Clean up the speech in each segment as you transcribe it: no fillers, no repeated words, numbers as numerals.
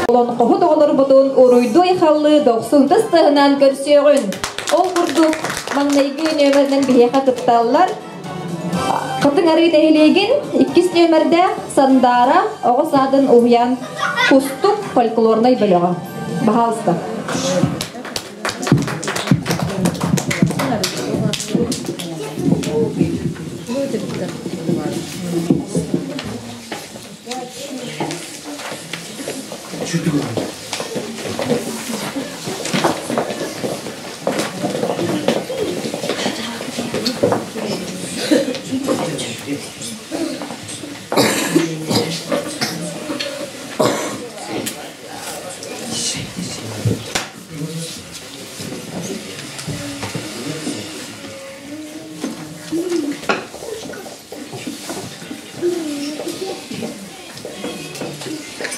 Олонхоһут оҕолорбутун уруйдуу-айхаллыы дохсун тыс тыаһынан көрсүөҕүн. Ол курдук маҥнайгы нүөмэринэн биһиэхэ кытталлар Хатыҥ Арыы нэһилиэгин иккис нүөмэрдээх Сандаара оҕо саадын уһуйаан Кустук фольклорнай бөлөҕө. Баһаалыста.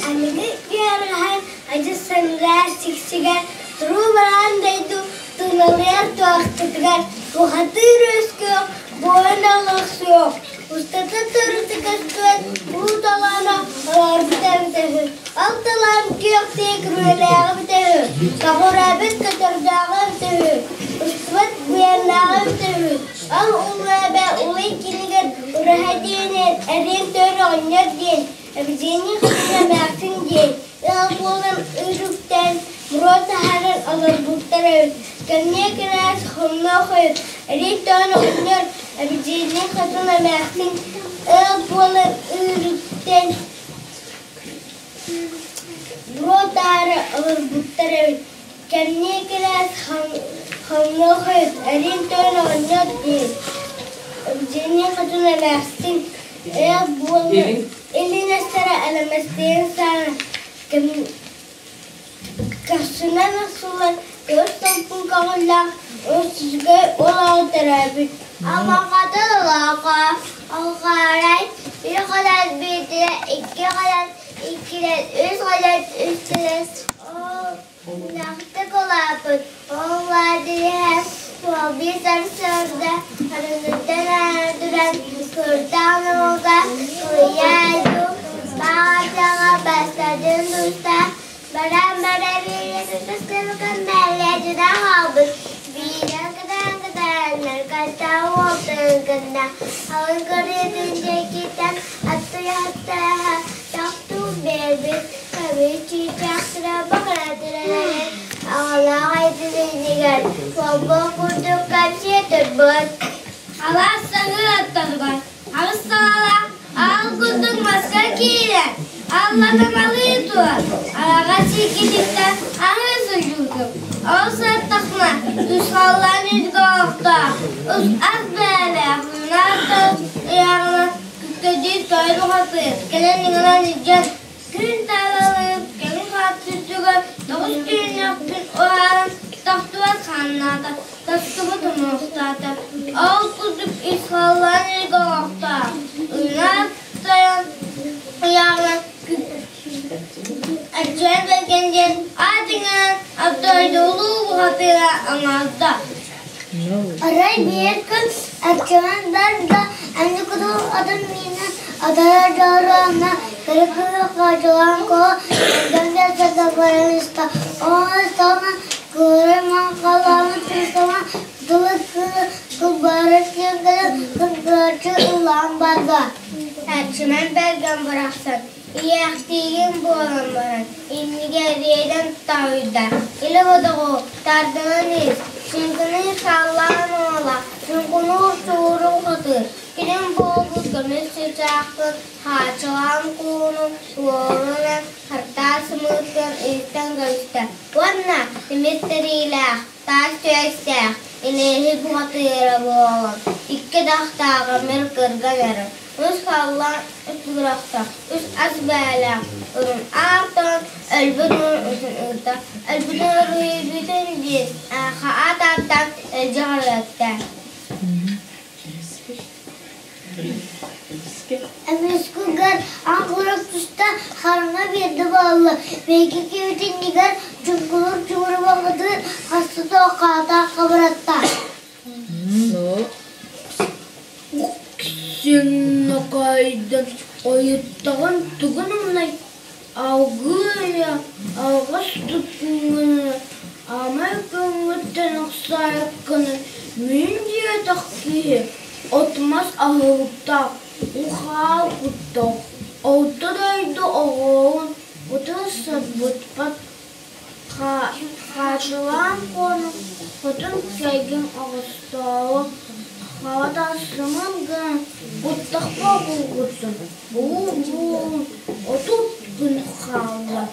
Аныгы үөрэҕин адьас сангаар сиксигэр туруу бараан дойду туналыйар туохтатыгар бухатыыр үөскүөх буойун олохсуох устата төрүтэ көстүбэт уу талаана олорбута эбитэ үһү. Ол талаан күөх тиик рүөлээҕэ эбитэ үһү, көҕүрээбит көтөрдөөҕө эбитэ үһү, устубат буйаннааҕа эбитэ үһү. Ол улуу эбэ улай кинигэр ураһа диэн эриэн төр оҕонньор диэн, Евгений Хатыҥ эмээхсин диэн ыал буолан үрүктэн буруо таһааран олорбуттар эбит. Кэмниэ кэнээс хомноох эбит. Эриэн тойон оҕонньор Евгений Хатыҥ эмээхсин ыал буолан үрүктэн буруо таһаара олорбуттар эбит. Кэмниэ кэнээс хомноох эбит. Эриэн тойон оҕонньор диэн Евгений Хатыҥ эмээхсин ыал буолан Илин эстэрэ элэмэстийэн саҕана көхсүнэн охсуллар көс томпун көҥүллээх үс ол аҕа төрөөбүт. Амаҕатын улааха, алҕаарай, үс халат биирдэ, икки халат иккилэр, үс халат үстэлэр, Улахтык улааппыт, ол улаатыыһа суолбии сарсыарда харыныттан аара туран куртаҕын уолга кыйа-дуу баҕатаҕа бастатын туста баран-баран биирэ тутустубуккун бэлиэтинэ хаалбыт биирэ кытаан-кытааннар каттаа уолтарын кынна алын кырыытын диэкиттэн аттыйаттааһа тохтуу биэрбит көмүс чыычаахтара бакыратыраларын аҕалаах айдын иннигэр холбо курдук кэпсиэ турбут. Алаас саҥа аттарыгар аҕыс салалаах аал курдук маска киирэн аллатамалыы турар араҕас сиргититтэн аһыы сылдьыбытым. Ол сырыттахпына тусхаллаан үргэ олохтоох, ус ас бэйэлээх мунаар ыйааҕынан Күккэдии тойон ухатыыр, кэлэн ыҥыран илдьэн, күн таалалыыр, кэлин хааттыырдыгар тоҕус түүннээх күн уһааран тахтыбат хааннаата, тастыбыт омуохтаата. Ол курдук ис халлаан илгэ оҥохтоох, ыҥаах тойон ыйааҕынан Аччыан Бэргэн диэн аат иҥэрэн Абдойдуулуу бухатыыра аҥаарда. Арай биир күн Арчылан барда, аны куруук атын миинэ атара дьоруона кыра кыра хаачылаан куо дьон баран иста. Ону саҥа кыырай маҥхалаабыт сыстама тылы кылбары сиэргэнэн кыргыаччы ыллаан барда. Арчынан бэргэн бырахсан, ийээхтиигин буолан баран, иннигэр эриэйдэн тоһуйда, илэ бодоҕу тардынан ис, чыҥкыныы саллаан уола, чуҥкунуур чуурун хатыыр, кирим буолбут көмүс чыычаахпын хаачылаан кууну уорунан хартаа сымыыттан ыйыстан көрүстэ уонна тимир тэриилээх, таас түөстээх, илииһи бухатыыра буолан, икки атахтааҕы мир кырган эрэр Үс халлаан үс үс ас бээлээх үрүҥ аартан өлбүт уон үсүн ыытта, өлбүтүн өрүһүйбүтүн диэн аат ааттаан илдьэ харыатта. Эмискигэр аҥкырык туста хараҥа биэрдэ буолла. Биһиги киһибит иннигэр чуҥкулуур чугуруба хатыыр хаста да. туоххаата хабыратта. Үксүн нокойдон ойуттаҕын тугун умнай алгыы алҕас туттуҥҥун аамай көҥҥүттэн охсоойуккуну мин диэтэх киһи от-мас аһылыктаах ухаал куттаах орто дойду оҕоҕун утарсарбытпат Хаачылаан куону хотун кэйгин оҕостоору хаҕатассымын гынан куттахпа булгуттун буу-буу 30 күн хаалла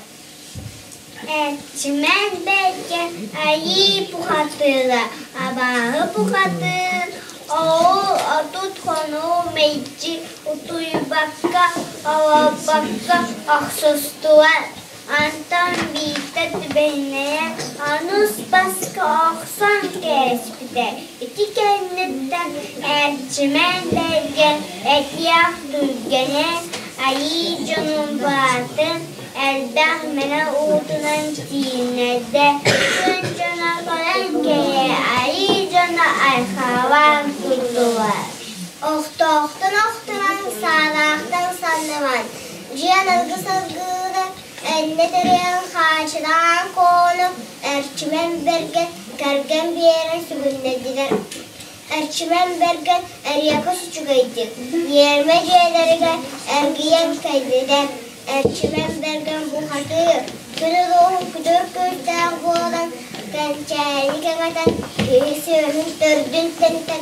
Эрчимэн бэргэн айыы бухатыыра абааһы бухатыыр оҕу 30 хонуу мэлдьи утуйбакка олорбокко охсустулар Антон биирдэ түбэһиннэрэн онус баска охсон кээспитэ. Ити кэнниттэн Эрчимэн Бэргэн этиэх түргэнэ айыы дьонун баатын элбэх мэнэ уутунан кииннэрдэ. Күн дьоно көрөн кэлэ айыы дьоно айхалаан турдулар. Охтоохтон охтунан, саалаахтан санныбан Дьиэн алгыс алгыыра, эннэ төрөөн хаачынаан куону Эрчимэн Бэргэн кэргэн биэрэн сүгүннэрдилэр. Эрчимэн Бэргэн эриэкэс үчүгэйдик, иэрмэ дьиэлэригэр эргийэн кэллилэр. Эрчимэн Бэргэн бухатыыр, күн улууһун күтүр күүстээх буолан, кэнчээри кэҥэтэн, киһи сүөһүн төрдүн тэнитэн,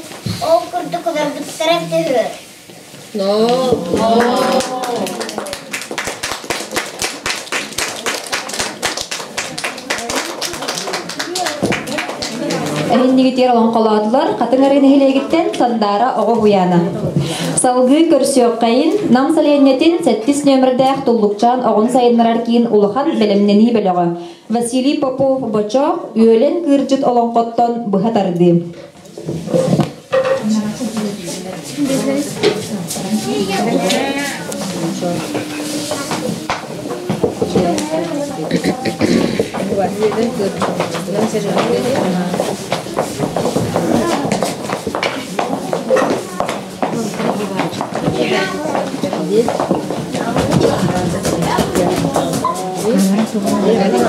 ол курдук олорбуттара үһү. Эһиннигитигэр олоҥхолоотулар Хатыҥ Арыы нэһилиэгиттэн Сандаара оҕо уһуйаана. Салгыы көрсүөххэйин Нам сэлиэнньэтин сэттис нүөмэрдээх Туллукчаан оҕону сайыннарар киин улахан бэлэмнэнии бөлөҕө Василий Попов Бочоох Үөлэн Кыырдьыт олоҥхоттон быһа тардыы.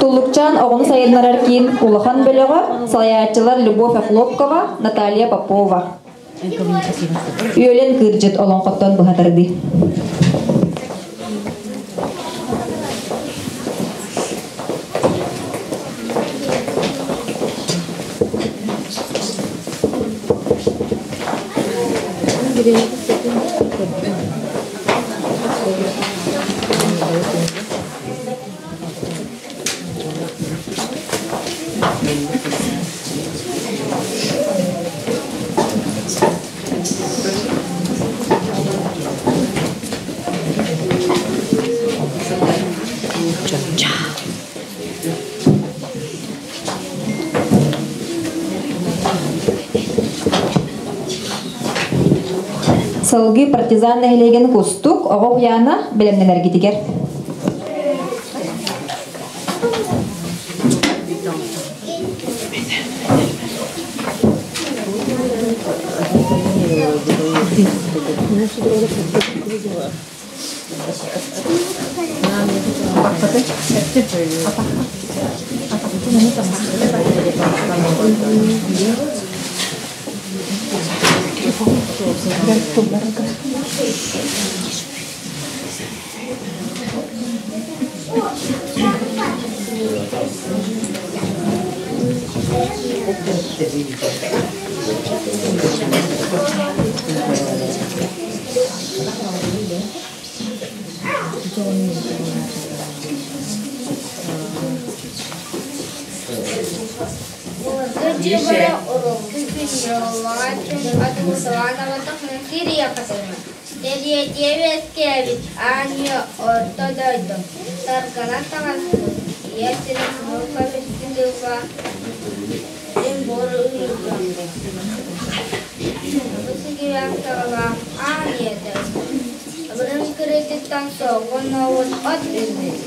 Туллукчаан оҕону сайыннарар киин улахан бөлөҕө салайааччылар Любовь Охлопкова, Наталья Попова. Үөлэн кыырдьыт олоҥхоттон быһа тардыы. Салгыы партизан нэһилиэгин Кустук оҕо уһуйаана бэлэмнэнэргитигэр. Дьыбара урукку күн атыҥсалаан кириэхэтимэ Тэриэтиэ үөскээбит аанньа орто дойду таргана таҕыспыт ийэ сирин кыһыл көмүс дьылҕа син буор ыйыыта Бу сигилээх саҕалаах аан ийэ дойду абырын кырыытыттан соҕуон норуот от үүммүт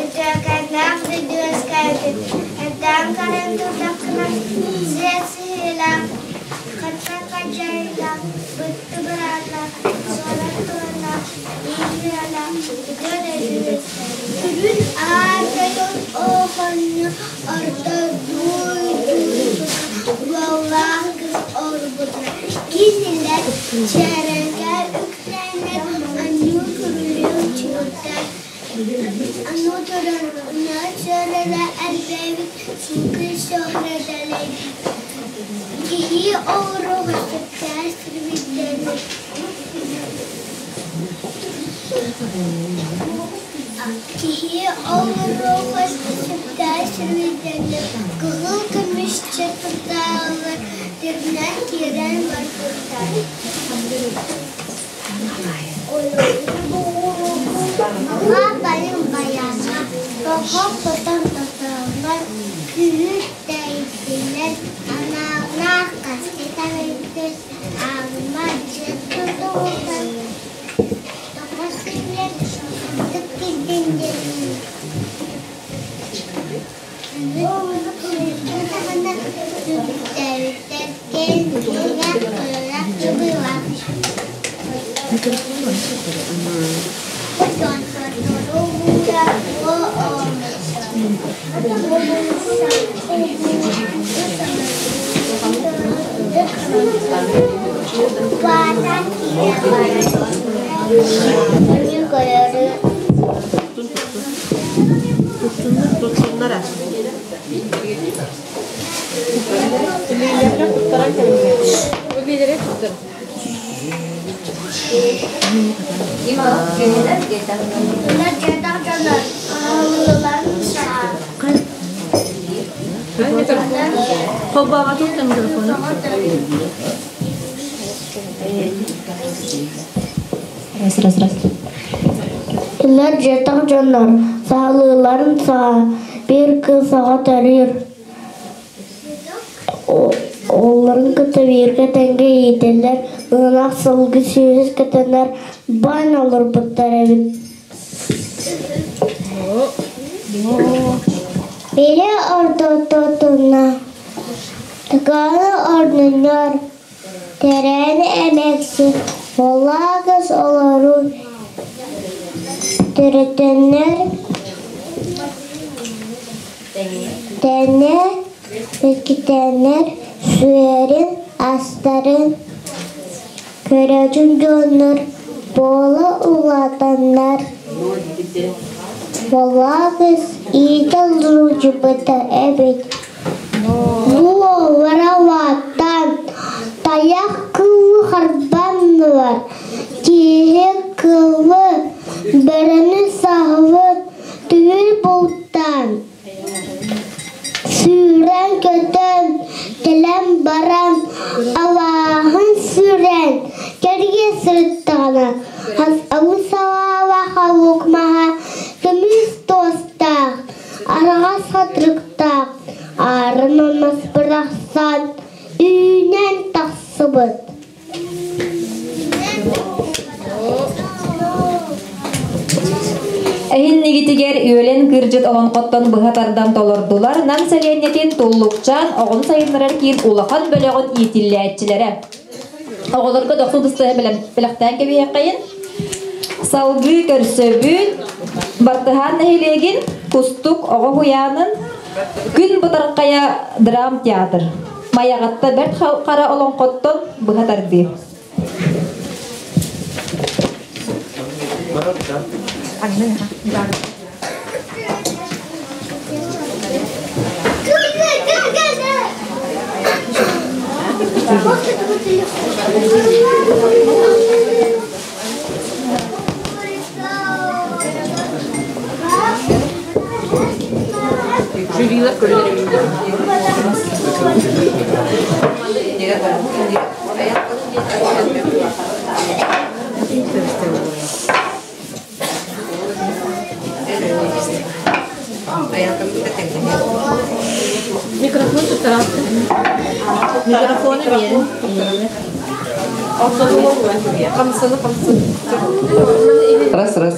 Үтүөкэннээх турдаххына сиэ сиһилээх, хатта хадьайылаах, бытты бырааннаах, суорат туһалаах, иирэлээх, үтүө дойду Күрүн аар тойон оҕонньор орто дуй-дуй уоллаах кыыс олорбуттар. Кинилэр чэрэҥҥэ үктэнэн анньыы күрүлүү чугуттар. Аны туран нөсөрөлө элбээбит сылгы сөҕөрө дэлэйбит. Киһи оҕуруоҕа сөптөөх сирбиттэрин Киһи оҥоруоҕун сөптөөх сирбиттэрин кыһыл көмүс чатырдаалар тиринэн киирэн барбыттар. Аҕа байаҥа тоҕо тутан тотоллор, күһү тэйдилэр, анаалаах хаска тарыйдыр, аарыма дьиэ тутуллар, тоҕо силлэр, ытык кирдин диэн Аны сүтүктээбиттэр кэлин кыра кыбыылаах Tutsunlar Илиилэргэ туттаран кэлиҥҥэ. Илиилэри туттар. Холбооҕо туттар микрофону. Раз, раз, раз. Кинилэр дьиэтэх дьоннор, саалыыларын саҕа биир кыыс оҕо төрүүр. Оҕолорун кытта бииргэ тэҥҥэ иитэллэр, ынах сылгы сүөһү кэтэнэр, баан олорбуттар эбит. Били ортотутуна тыкааны орнуннар Тэрээни эмээхсин Олагыс олорун төрөтөннөр тэнэ үкитэннэр сүөрүн астарын көрөтүн дьоннор буола улаатаннар Олагыс иитэ луудьубута эбит Буоларааттан тайах кыылы харбаннылар, киһи кылы, бөрөнү саһылы түүл бултаан, сүүрэн-көтөн кэлэн баран алааһын сүүрэн кэрийэ сырыттаҕына абыс салаалаах халлук маһа көмүс туостаах араҕас хатырыктаах аарыма мас бырахсан үүнэн тахсыбыт. Эһиннигитигэр үөлэн кырдьыт олоҥхоттон быһа тардан толордулар Нам сэлиэнньэтин Туллукчаан оҕону сайыннарар киин улахан бөлөҕүн иитиллээччилэрэ. Оҕолорго дохсун ыстыһа бэлэхтээн кэбиһиэххэйин. Салгыы көрсөбүт Бартыһаан нэһилиэгин Кустук оҕо уһуйаанын Күн бытархайа драм театр Майаҕатта Бэрт Хара олоҥхоттон быһа тардыы. Жюрилар көрүлэр. Микрофон туттараатты. Микрофону биэрин. Хамсаны хамсын. Раз, раз.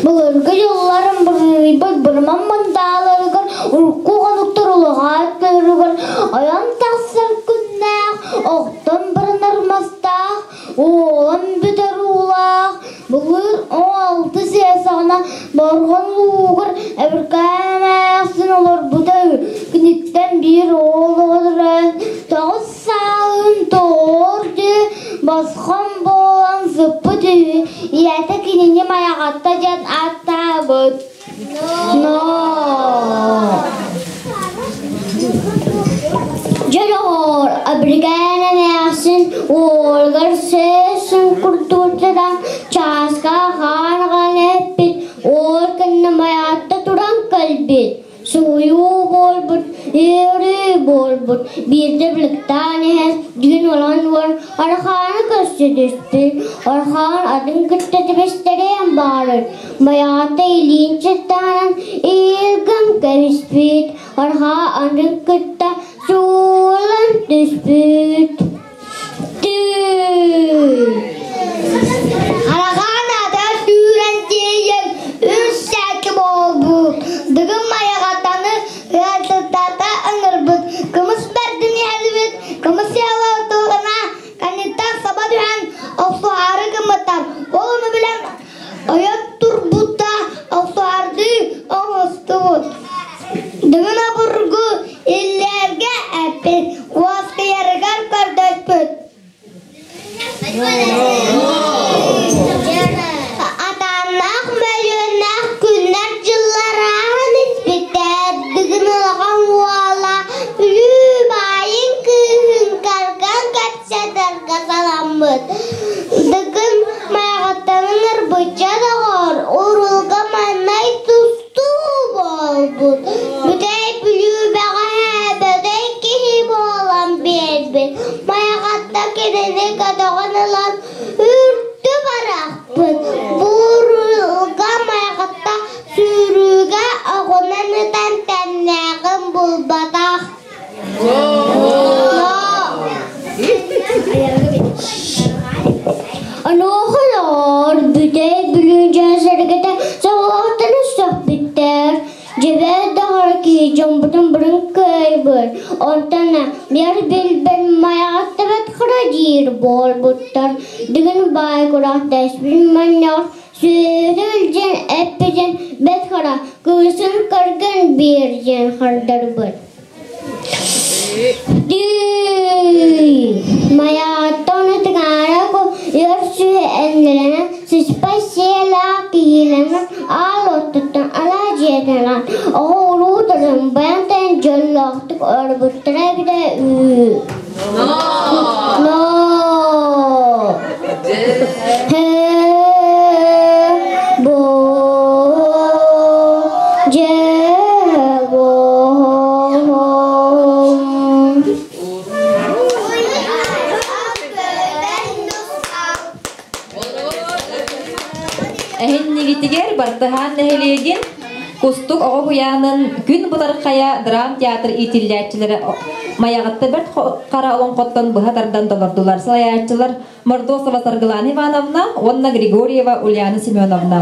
Былыргы дьылларын бырыйбыт бырман мындааларыгар урукку хонуктар улахан көрүгэр ойон тахсар күннээх, охтон барынар мастаах, уолан бүтэр уулаах, былыр 16 сиэ саҕана Борҕон луугар Эбиркээн эмээхсин олорбута үһү. Киниттэн биир уол оҕо төрөөн, тоҕус саалын тоҕор дии босхом буолан сыппыт үһү. Ийэтэ кинини Майаҕатта диэн ааттаабыт. Но. Дьолоҕор Абрикаан эмээхсин уолугар сөөсүн курдууртатан чааска хаан аҕалан эппит, уол кэннэ Майаҕатта туран кэлбит. Суруйуу буолбут, ыарыы буолбут, биирдэ биликтаан иһэн дьүн олон уон Архааны көрсө түспүт. Архаан атын кытта түбэстэриэн баҕарар. Байаҕата илиин сыттаанан ииргэн кэбиспит. Архаа атын кытта суулан түспүт. Араҕаан ата сүүрэн тиийэн үс сээкки буолбут. Дыгын Майаҕатаны ыалдьыттата ыҥырбыт. Кымыс бэрдин иһэлибит, кымыс сыалаутугана каниттан саба түһэн охсуһаары гыммыттар. Ол ону билэн ойон турбута охсуһардыы оҥостубут. Дыгын обургу иллэргэ эппит, уоскуйарыгар көрдөспүт. Атааннаах мөлүйүөннээх күннэр дьыллар ааһан испиттэр. Дыгын улахан уола Бүлүү баайын кыыһын карган кэпсэтэргэ санаммыт. Дыгын Майаҕаттанын ырбычча доҕор, урулга маннай тустуу буолбут. Бүтэй Бүлүү бэҕэһээ бөдөй киһи буолан биэрбит. Майаҕатта кинини көтөҕөн ылан үрдү барахпыт. Буурулга Майаҕатта сүүрүүгэ оҕунан ытан тэннээҕин булбатах. Онуоха бүтэй Бүлүү дьон-сэргэтэ соҕотохтон сөхпүттэр. Дьэбэр даҕара киһи дьоммутун бұрын кыайбыт, онтон биэр билбэт майаҕаттабат хара диир буолбуттар. Дыгын баай курахтаспын манньаҕар сүөһү илдьэн эппитин бэт хара кыысын кэргэн биэр диэн хардарбыт. Майаҕаттан ытыгаара өр сүһэ эннэлэнэн сыспай сиэлээх киһилэнэн аал оттуттан алаа дьиэтинэн оҕо уруу тылын байан дьоллоохтук олорбуттара эбитэ үһү. Но. Бо Эһиннигитигэр Бартыһаан нэһилиэгин Кустук оҕо уһуйаанын Күн Бытархайа драм театр иитиллээччилэрэ Майаҕатта Бэрт Хара олоҥхоттон быһа тардан толордулар. Салайааччылар Мордосова Саргылана Ивановна уонна Григорьева Ульяна Семеновна.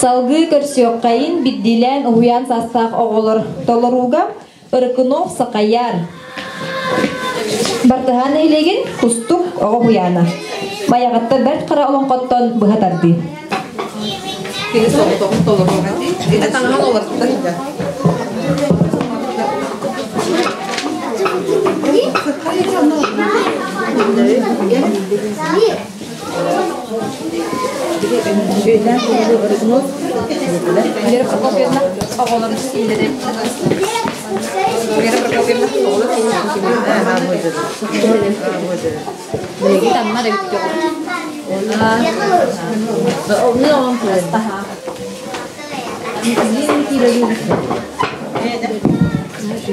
Салгыы көрсүөххэйин биддиилээн уһуйаан саастаах оҕолор толорууга Ырыкынов Сахаяр Бартыһаан нэһилиэгин Кустук оҕо уһуйаана. Майаҕатта Бэрт Хара олоҥхоттон быһа тардыы. Кини соҕотоҕун толоруоҕа дии. Ити таҥаһын олорттар да. Вера Прокопьевна, оҕолорун сиилэрин. Вера Прокопьевна, оҕолор Биһиги таннар эбит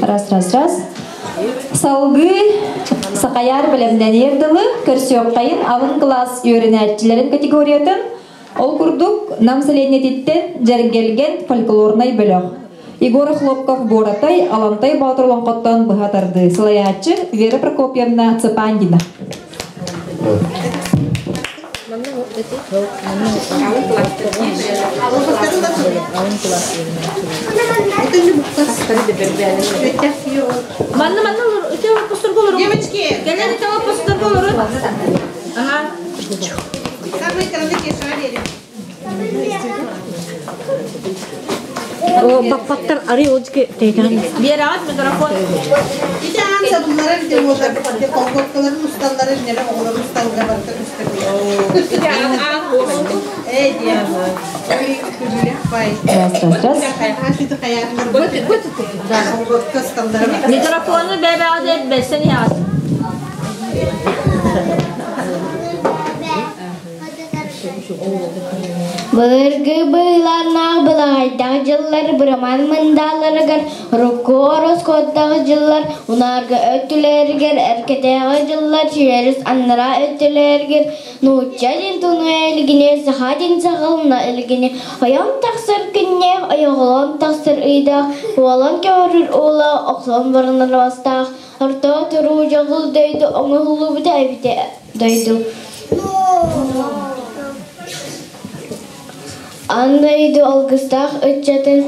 Раз, раз, раз. Салгыы Сахаяр бэлэмнэниэр дылы көрсүөххэйин алын кылаас үөрэнээччилэрин категориятын ол курдук Нам сэлиэнньэтиттэн Дьэргэлгэн фольклорнай бөлөх. Егор Охлопков Буоратай Алантай Боотур олоҥхоттон быһа тардыы. Салайааччы Вера Прокопьевна Цыпандина. Манна манна олор, ити постурга олорун. Девочки, Кэлэн ити постурга олорун. Ага. Самые короткие шарили. Баппаттар ары олжке тейген. Биэрэҕит микрофон. Ити аан сабыллара бите уоллар колготкаларын усталлара нere оҕолорун усталга барыта Ити аан аан Эй, диэн. Бай. Раз, раз, раз. Микрофону бэбэҕэ бэсен иһэҕит. Былыргы быыланнаах былаҕайдаах дьыллар быраман мындааларыгар, урукку ороскуоттаах дьыллар унаарга өттүлэригэр, эркэтээҕи дьыллар чиэрис аннараа өттүлэригэр нуучча диэн тунуйа илигинэ, саха диэн саҕалана илигинэ, ойон тахсар күннээх, ойоҕолоон тахсар ыйдаах, уолан көҕөрөр уола охсон баранар бастаах, орто туруу дьоҕул дойду оҥоһуллубута эбитэ дойду. Аан дойду алгыстаах ыччатын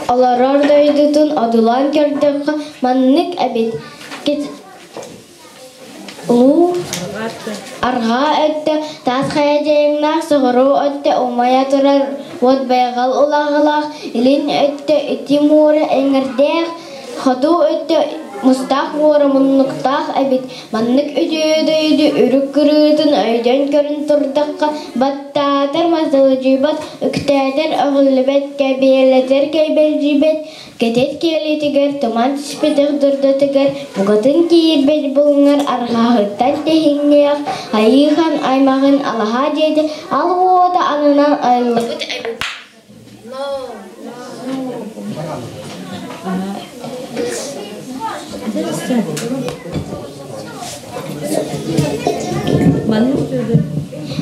олорор дойдутун одуулаан көрдөххө маннык эбит Улуу арҕаа өттө таас хайа дьайыҥнаах, соҕуруу өттө умайа турар уот байҕал улаҕалаах, илин өттө ити муора эҥэрдээх, хоту өттө мустаах муора муннуктаах эбит. Маннык үтүө дойду үрүк кырыытын өйдөөн көрөн турдахха, баттаатар мазалдьыйбат, үктээтэр өҕүллүбэт, кэбиэлэтэр кэйбэлдьийбэт, Кэтит киэлитигэр туман түспэтэх дурдатыгар букатын киирбэт булуҥар арҕаһыттан тэһиҥнээх Айыыхан аймаҕын алаһа дьиэтэ ал уота анынан айыллыбыт эбит.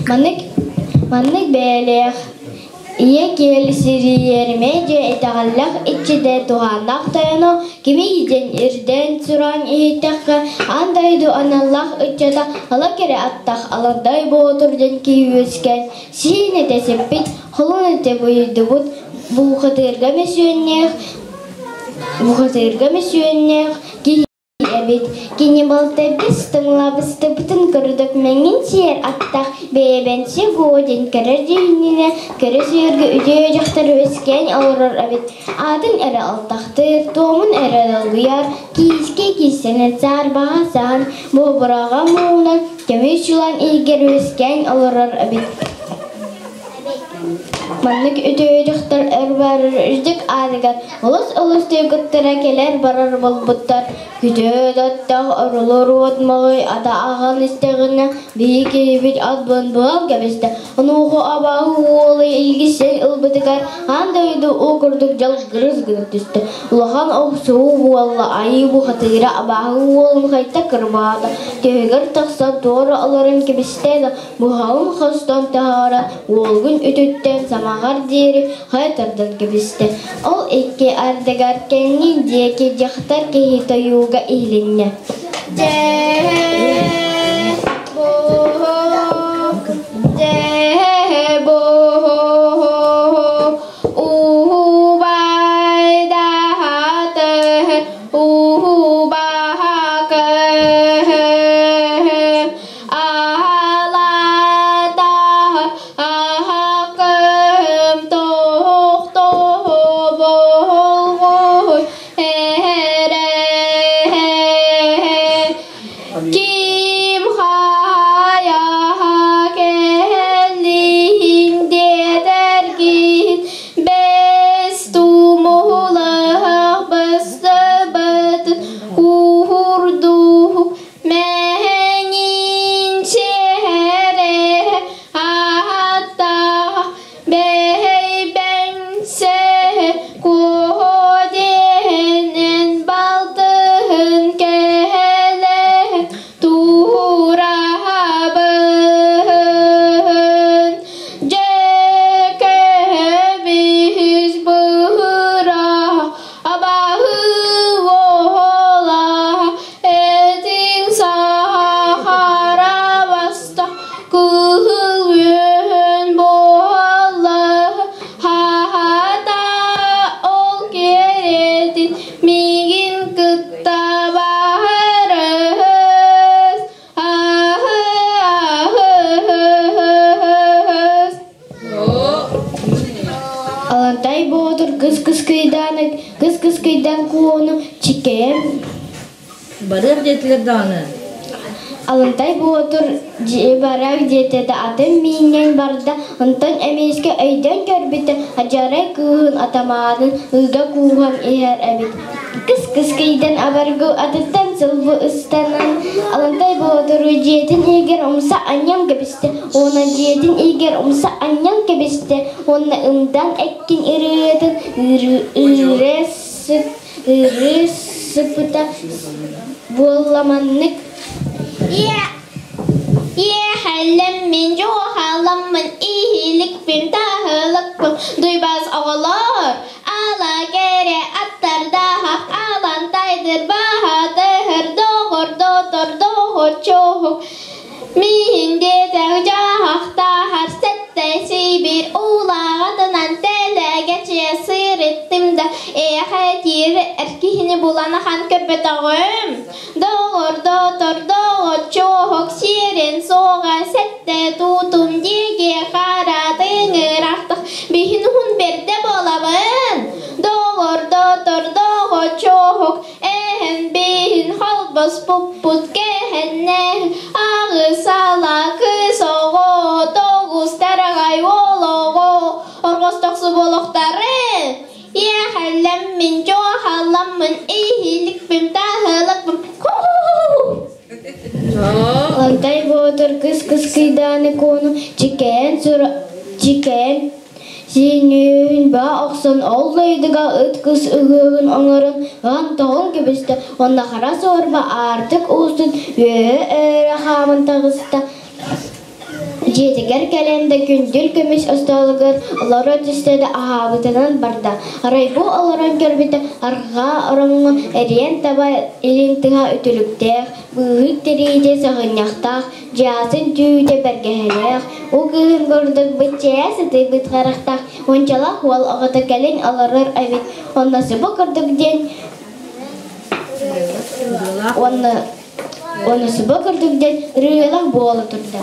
Маннык маннык бэйэлээх Ийэ киэл сирийэримэ дьэ итэҕэллээх иччитэ туһааннаах тойоно кимий диэн ирдээн сураан иһиттэххэ, аан дойду аналлаах ыччата ала кэрэ аттаах Аладдай Боотур диэн киһи үөскээн, сиин этэ сиппит, холун этэ буйдубут, буухатыырга мөссүөннээх, буухатыырга мөссүөннээх киһи эбит. Кини балта бис тыҥлабыстыбытын көрдөк мэҥин сиэр аттаах бэйэбэнси гуо диэн көрөр дьиһининэ көрө сыырга үтүө дьахтар үөскээн олорор эбит. Аатын эрэ алтахтыыр, туомун эрэ долгуйар, киискэ киистэнэн саарбаҕа саһан, буобураҕа муунан, көмүс чулан иһигэр үөскээн олорор эбит. Маннык үтүө дьахтар өр барар үрдүк аатыгар олус-олус туйгуттара кэлэр-барар буолбуттар. Күтүө доттох орулуур уот моҕой ата аҕал истэҕинэ биһи киһибит ат буолан кэбистэ. Онуоха абааһы уолу илгистэн ылбытыгар аан дойду уу курдук дьалгырыс гына түстэ. Улахан охсуһуу буолла, айыы бухатыыра абааһы уолун хайта кырбаата, түһүгэр тахсан туора олорон кэбистэ да Быһаҕын хостон таһааран, уолгун үтүттэн самаҕар диэри хайа тардан кэбистэ. Ол икки ардыгар кэннин диэки дьахтар киһи тойууга иһилиннэ. Ким хайа кэллин диэтэргин бэс тумулах быстыбыт куурдук мэҥин сиэрэ ааттаах бэйбэҥсэ куо кыйдан куону чиккэйэн Барыах диэтилэр даҕаны. Алынтай Боотур дьиэ барар диэтэ да атын миинньэн барда, онтон эмискэ өйдөөн көрбүтэ, адьарай кыыһын атамаанын ыга кууһан иһэр эбит. Кыс-кыс кыйдан абаргы атыттан сылбы ыстанан, Алынтай Боотуру дьиэтин иһигэр умса анньан кэбистэ уонна дьиэтин иһигэр умса анньан кэбистэ уонна ымдан эккин ырыатын ыыры ырыы сыппыта буолла маннык Иэхэлэммин, дьуохаламмын, иһиликпин, таһылыкпын, дуйбас оҕолор, ала кэрэ аттардаах, алан тайдыр баһатыһыр, доҕор, дотор, доҕор, чоһук, Миин диэтэх дьаһахтаахар сэттэ сибир уулааҕытынан тэлэгэччи сырыттым да эйэхэ эр киһини булан ахан көрбөтөҕүм. Доҕор, дотор, доҕоччуоһук сиэрин суоҕа сэттэ туутум диэги хара тыҥырахтах биһин уһун бэрдэ буолабын. Доҕор, дотор, доҕоччуоһук Эһэн биһин холбоспуппут кэһэннэ аҕыс ала кыыс оҕо тоҕус тараҕай уол оҕо орҕос тохсу буолуохтары иэхэлэммин дьуохаламмын иһиликпин таһылыкпын Лантай Боотур кыс кыскыйдааны куону чикээн чикээн Синньүүн баа охсон ол дойдуга ыт кыс ыһыаҕын оҥорон ыһан тоҕон кэбистэ уонна хара суорба аартык уустун үөһэ өрө хааман таҕыста. Дьиэтигэр кэлэн да күндүл көмүс остуолугар олоро түстэ да аһаабытынан барда. Арай бу олорон көрбүтэ арҕаа ороҥҥо эриэн таба илин тыһа үтүлүктээх, быыһык тириитэ саҕынньахтаах, Дьаатын түүтэ бэргэһэлээх, уу кыыһын курдук быччайа сытыйбыт харахтаах уончалаах уол оҕото кэлин олорор эбит уонна субу курдук диэн уонна уонна субу курдук диэн ырыалаах буола турда.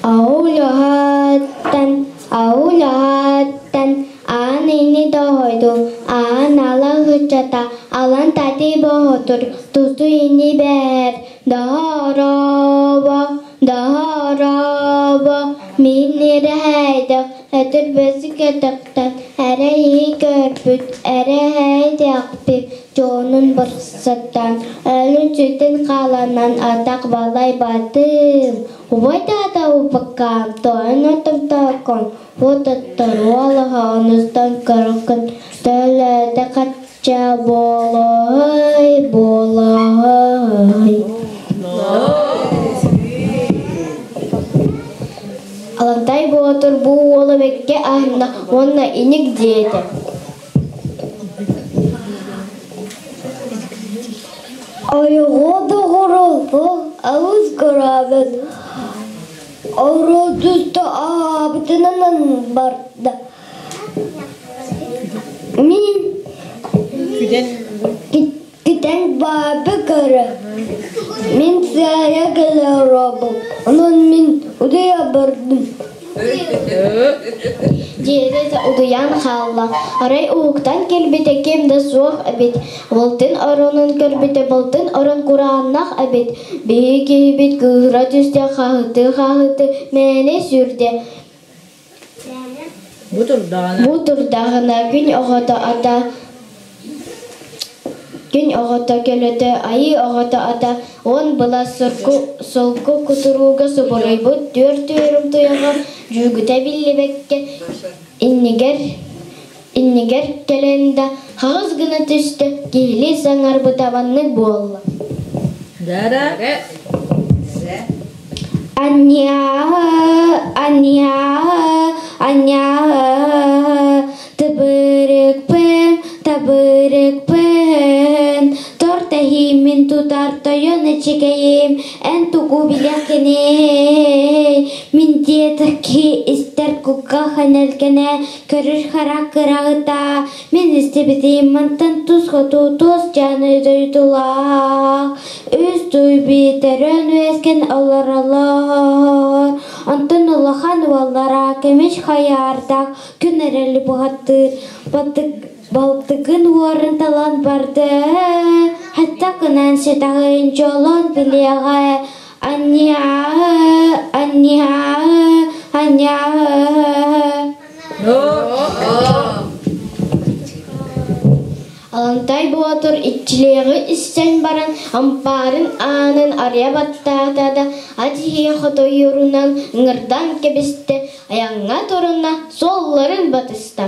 Аулаһаттан, аулаһаттан аан ини тоһойду, аан ала һыччата, алан тати боһотур, тусу ини бээр, доһоробо, доһоробо, мин ирэһэйдэх, өтөр бөсүкэтэхтэн, эрэйи көрбүт, эрэһэйдэхпит, дьонун барсаттан, өлүн-сүтүн хааланан атах балай батым, Убай таата упаккаан, тойон отомтоокон, уотаттар уолаха онустан көрөккүн, төлөөтө хачча буолай буолай. Алантай Боотур бу уола бэккэ аһынна уонна иник диэтэ. Айылҕа доҕороллор алыс кыраабыт Ородуста аһаабытынан барда. Мин күтэн баабы көрө. Мин сыайа кэлэ Онон мин утуйа бардым. Дьиэтэ утуйан хаалла. Арай уһуктан кэлбитэ ким да суох эбит. Балтын оронун көрбүтэ балтын орон курааннах эбит. Биһи киһибит кыыһыра түстэ хаһыты-хаһыты мээнэ сүүрдэ. Бу турдаҕына. Бу турдаҕына күн оҕото ата күн оҕото көлөтө айыы оҕото ата уон былас сурку солку кутурууга субуруйбут түөрт түөрүм туйаҕа дьүүгүтэ биллибэккэ иннигэр иннигэр кэлэн да хаҕыс гына түстэ киһилии саҥарбыта маннык буолла Дара. Аньяһы, аньяһы, аньяһы, тыбырыкпын, табырыкпын, торт эһиимин тутар тойон эчэгэйим, эн тугу билэххиний? Мин диэтэки истэр куггах энэлгэнэ, көрөр харах кыраҕыта, мин истибитим мантан тус хоту туос дьааны дойдулаах, үс туй биитэрэн үөскэн олороллор. Онтон улахан уоллара көмүс хайаардаах күн эрэли буһаттыыр балтыгын уорун талан барда хатта гынан ситаҕын дьолун билиэҕэ анньаа анньаа анньаа Алантай Боотур иччилиэҕи истэн баран ампаарын аанын арыйа баттаата да ат иһиэ хотойорунан ыҥырдан кэбистэ, айаҥҥа турунна, суолларын батыста.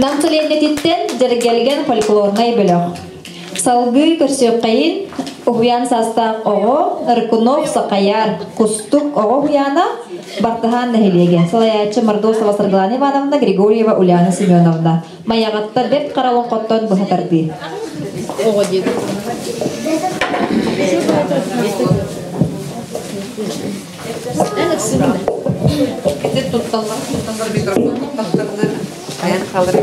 Нам сэлиэнньэтиттэн Дьэргэлгэн фольклорнай бөлөх. Салгыы көрсүөххэйин уһуйаан саастаах оҕо Рыкунов Сахаяр Кустук оҕо уһуйаана Бартыһаан нэһилиэгэ. Салайааччы Мордосова Саргылана Ивановна, Григорьева Ульяна Семеновна. Майаҕатта бэрт хара олоҥхоттон быһа тардыы. Оҕо диэн. Ити тутталлар тутталлар микрофон тутталлар айан халыр.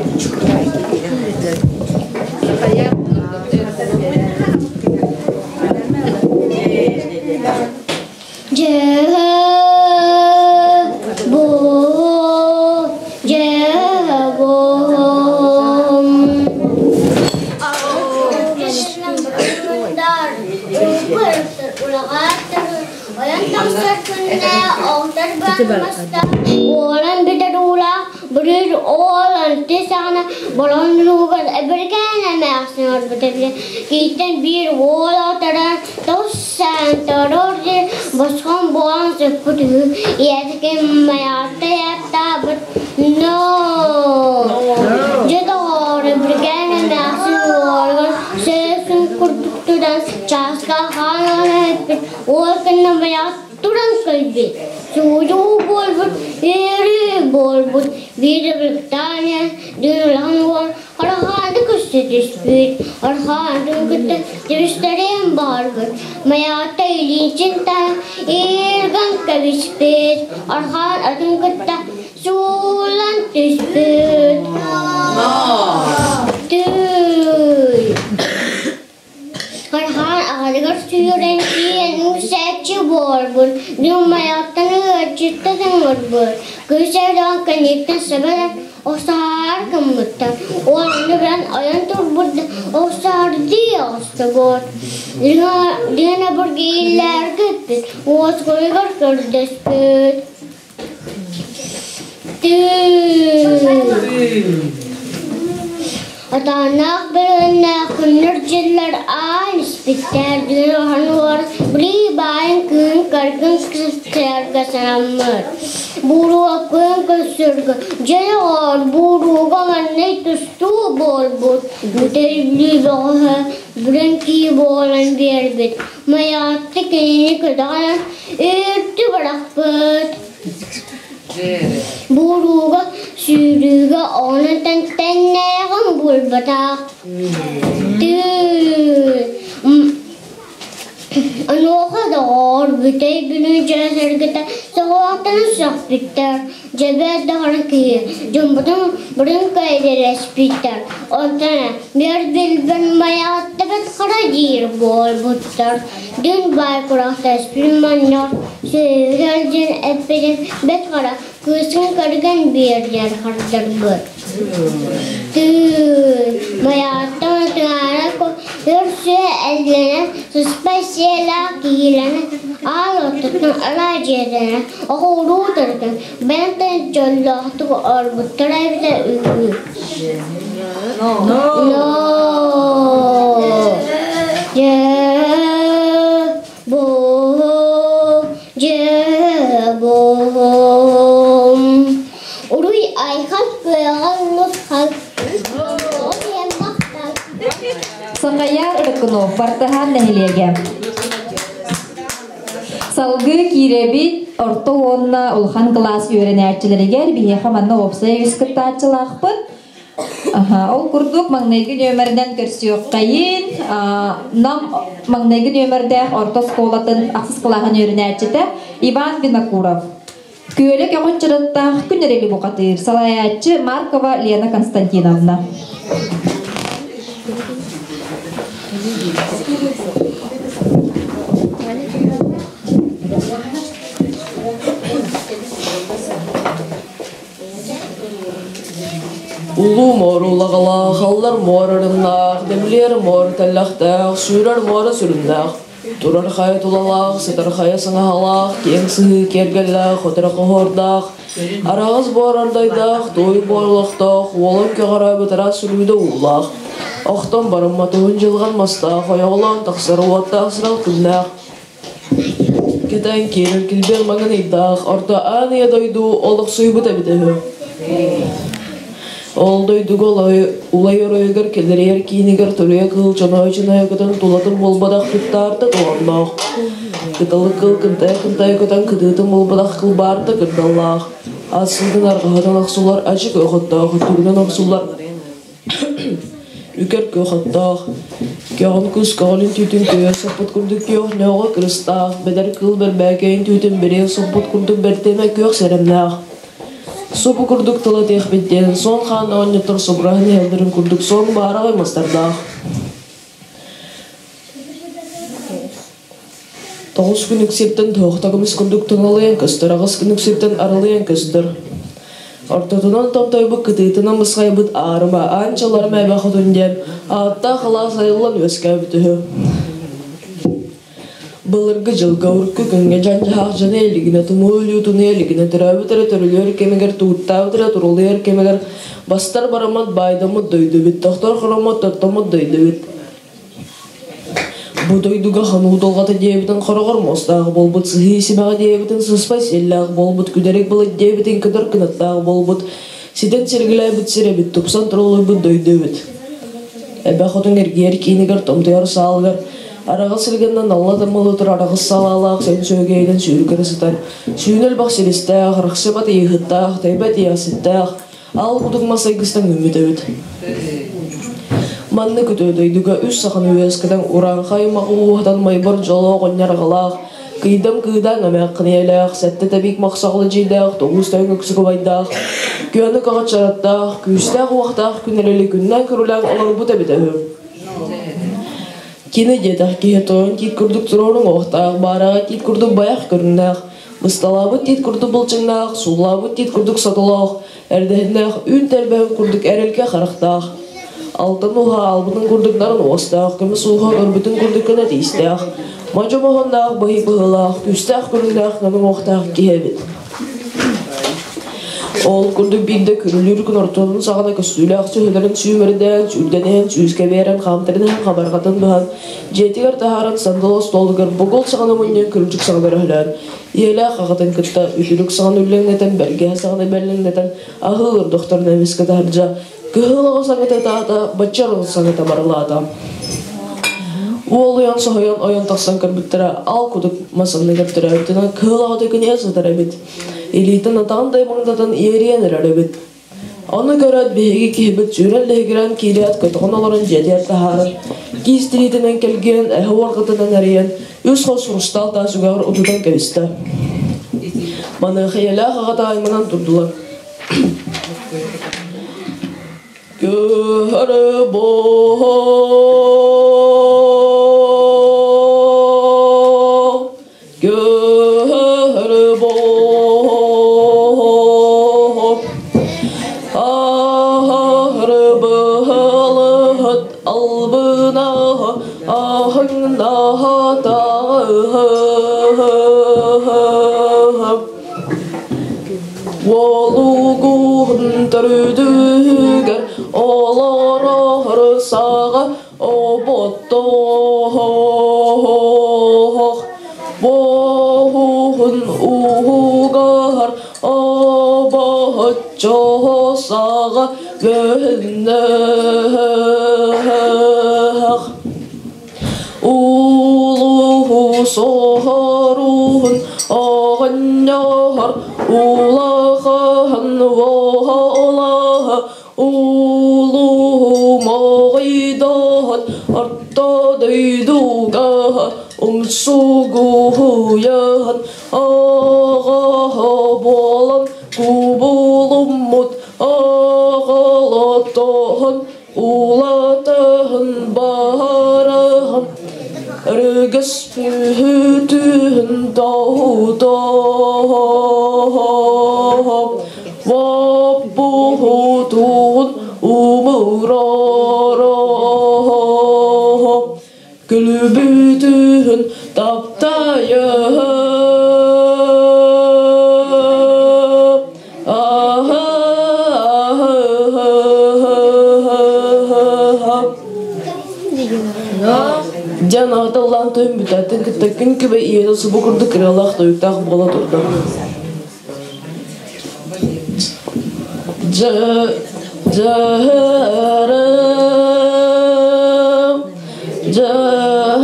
Уолан бүтэр уулаах былыр уолан саҕана болоннуугар эбиргээн эмээхсин орбут эбит кийтэн биир уол отаран тоссаан торор диэн босхон буолан сыппыт үһү ийэтики майаҕатта яттаабыт но дьэ доҕоор эбиргээн эмээхсин уолугар сөсүн курдук туран чааска хаалан эппит уол кэннэ майаҕат туран кэлбит Суудуу буолбут, үөрүү буолбут, биир Британия дьулаан уол арҕааны көрсө түспүт, арҕаатын кытта түбүстэриэн баҕарбыт, майаата илиитин таһан ииргэн кэбиспит, арҕаан атын кытта сууллан түспүт. Түй! Хархаан аҕатыгар сүүрэн тиийэн үҥсээччи буолбут, Дьумайаттан ыалдьытта ыҥырбыт, кыыс эрдэҕин кэнниттэн сабан охсоһоор гыммыттар, уонна баран ойон турбут да охсоһордуу оҕустубут. Лена бургииллээргэ ыппыт, уоскуйугар көрдөспүт. Атааннаах бөрөннөөх күннэр-дьыллар аан испиттэр дьулуһан били баайын кыын кыргын кыарга санаммыт. Буруо күөн көрсөргө дьэ оҕор бурууга маннай тустуу буолбут. Бүтэй Бүлүү бөҕөһө бүрэн кии буолан биэрбит. Майаатты кинини көтөҕөн Үүртү бырахпыт. Буурууга, сүүрүүгэ ону тэннээҕин булбатах. Тыы Онуоха доҕоор, бүтэй Бүлүү дьоно-сэргэтэ соҕуохтарын сөхпүттэр, дьэбэр даҕаны киһи дьоммутун бұрын кэйгэлэспиттэр, онтон биир билбэн майаҕаттабыт хара диир буолбуттар. Дүн баай курахтаспын манньор сүөһүгэр диэн эппитин бэт хара кыысын көргөн биэр диэн хардарбыт. Тыы, майаҕаттан тыҥаара өр сүө эллэнэн, сыспай сиэлээх киһилэнэн, аал ортотун алаадьыйатынан, оҕуруу тардан, бэйэтин дьоллоохтук олорбуттара эбитэ үһү. No. Дьэ, бу, дьэ, бу. Уруй айхал кыаҕын нусхал. Сахаяр Рыкунов, Бартыһаан нэһилиэгэ. Салгыы киирэбит орто уонна улахан кылаас үөрэнээччилэригэр биһиэхэ манна уопсай үс кыттааччылаахпыт. Ол курдук маҥнайгы нүөмэринэн көрсүөххэйин Нам маҥнайгы нүөмэрдээх орто оскуолатын ахсыс кылааһын үөрэнээччитэ Иван Винокуров. Күөлэ көҕүн чырыттаах күн эрэли бухатыыр салайааччы Маркова Лена Константиновна. Улуу муора улаҕалаах, аллар муора арыннаах, дэмлиэр муора тэллэхтээх, сүүрэр муора сүрүннээх, турар хайа тулалаах, сытар хайа саҥаһалаах, киэҥ сыһыы киэргэллээх, хоторо хоһуордаах, араҕас буор ардайдаах, туой буор олохтоох, уолан көҕөрөөбүт араас сүлүүдэ уулаах, охтон барыммат уһун дьылҕан мастаах, ойоҕолоон тахсар уоттаах сырал күннээх, кэтээн киирэр килбиэн маҥан ыйдаах, орто аан ийэ дойду олохсуйбут эбитэ үһү. Ол дойдуга улай оройугар кэлэрийэр киинигэр туруйа кыыл чонойо-чонойо көтөн тулатын буолбатах туттаарта толонноох. Кыталык кыыл кынтайа-кынтайа көтөн кытыытын буолбатах кылбаарта кырдаллаах. Ас сылгын арҕаһынан охсуллар ачык охоттоох, өттүгүнэн охсуллар үкэр күөх оттоох, көҕүн кус көҕүлүн түүтүн көйө соппут курдук күөх ньооҕо кырыстаах, бэдэр кыыл бэрбээкэйин түүтүн бэриэл соппут курдук бэртиэмэ күөх сэрэмнээх. Субу курдук тыл этиэхпит диэн суон хаан оҕонньоттор субураһан иһэллэрин курдук суон баараҕай мастардаах. Тоҕус күн үкситтэн туохта көмүс курдук туналыйан көстөр, аҕыс күн үкситтэн арылыйан көстөр. Ортотунан томтойбут кытыытынан бысхайбыт аарыма аан чаларым эбэ хотун диэн ааттаах алаас айыллан үөскээбит үһү. Былыргы дьылга урукку күҥҥэ дьан-дьаһаах дьоно илигинэ тумуу өлүү тунуйа илигинэ төрөөбүт эрэ төрүлүөр кэмигэр тууттаабыт эрэ турулуйар кэмигэр бастар бараммат баайдаммыт дойду эбит, тохтор хороммот тоттоммут дойду эбит. Бу дойдуга хонуу дулҕата диэбитин хороҕор муостаах буолбут, сыһыы симэҕэ диэбитин сыспай сиэллээх буолбут, күдэрик былыт диэбитин көтөр кынаттаах буолбут, ситэн сиргилээбит сир эбит, тупсан турулуйбут дойду эбит. Эбэ хотун эргийэр киинигэр томтойор саалыгар араҕас сиргэннэн алла таммалы турар араҕас салаалаах сөн сүөгэйинэн сүүрүкэрэ сытар, сүүнэ элбэх силистээх, арахсыбат ыйыһыттаах, тэйбэт ийэхситтээх, Ал кудук мас айгыстан үүммүт эбит. Манна көтө дойдуга үс саханы үөскэтэн урааҥхай аймаҕы ууһатан майбар дьоло оҕонньор аҕалаах, кыйдам кыыдаан эмээххин ийэлээх, сэттэ тэбиик махсаҕалы дьиэлээх, тоҕус тойон өксүкүбайдаах, күөнү көҕөччөрөттөөх, күүстээх уохтаах күн эрэли күннээн көрүлээн олорбут эбитэ үһү. Кини диэтэх киһи тойон тиит курдук туруорун уохтаах, баараҕа тиит курдук байах көрүҥнээх, Бысталаабыт тиит курдук былчыҥнаах, сууллаабыт тиит курдук сотолоох, эрдэһиннээх үүн тэлбэһин курдук эрэлгэ харахтаах, алтан уһа аалбытын курдук нарын уостаах, көмүс ууһа көрбүтүн курдук көнө тиистээх, модьу моһонноох быһый быһыылаах, күүстээх көрүҥнээх нарын уохтаах киһи эбит. Ол курдук биирдэ күрүлүүр күн ортотун саҕана көстүүлээх сүһүлэрин сүүмэрдээн, сүүрдэн иһэн сүүскэ биэрэн хаамтаран иһэн хабарҕатын быһан, Дьиэтигэр таһааран сандал остуолугар бугул саҕана мунньан күрдьүк саҕана өрөһөлөөн, ийэлээх аҕатын кытта үтүлүк саҕана үллэҥнэтэн, бэргэһэ саҕана бэллэҥнэтэн аһыы олордохторуна эмискэ таһырдьа кыһыл оҕо саҥата ытаата, бачча оҕо саҥата барылаата. Уол уйан соһуйан ойон тахсан көрбүттэрэ ал кудук мас анныгар төрөөбүтүнэн кыһыл оҕото күнүһэ сытар эбит. Илиитин атаҕын даймаҥнатан иэрийэн эрэр эбит. Ону көрөөт биһиги киһибит сүүрэн лиһигирээн киирээт көтөҕөн олорон дьиэтигэр таһааран, киис тириитинэн кэлгийэн, эһэ уорҕатынан эрийэн, үс хос хрустаал таас үгэҕэр утутан кэбистэ. Маныаха ийэлээх аҕата айманан турдулар. Көһөрө Уолугуһун төрүдүгэр олорор саҕа оботтоох Буоһун уһугар обоччо саҕа бөһүннээх Улуу соһоруһун оҕонньор улахан уола Улуу моҕойдоон орто дойдуга умсугуйан аҕа буолан кубулуммут аҕалатоһон улатаһын баһараһан өрүгэс түһүтүһүн тоһутоһо Воппуһутуун Умуроро Күлүбүтүһүн таптайыһы Дьон аҕата тойон бүтээтин кытта күн күбэй ийэтэ субу курдук ырыалаах тойуктаах буола турда. Дьарым, дьарым,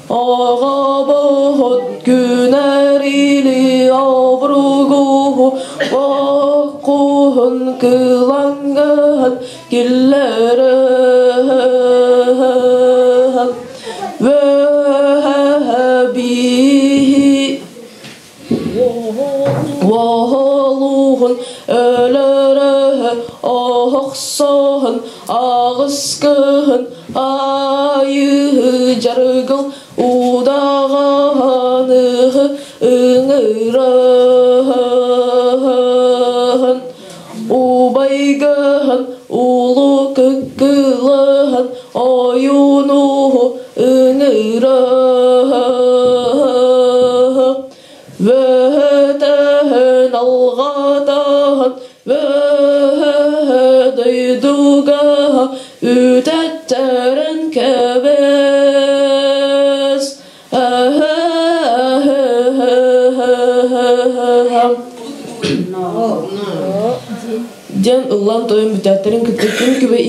оҕобут күнэрили обругуһу боккуһун кылаҥҥыһын киллэрэн Вэһэбиһи Уоһолуһун өлөрөһө оһохсоһун аҕыс кыһын айыһы дьарыгыл удаҕаныһы ыҥырыһын Убайгыһын улуу кыккылыһын ойуунуһу ыҥырыһы Вөһөтөһөн алҕатаһын вөһө дойдугаһа үтэттэрин кэбис Диэн ыллаан тойон бүтээттэрин кытта күн күбэй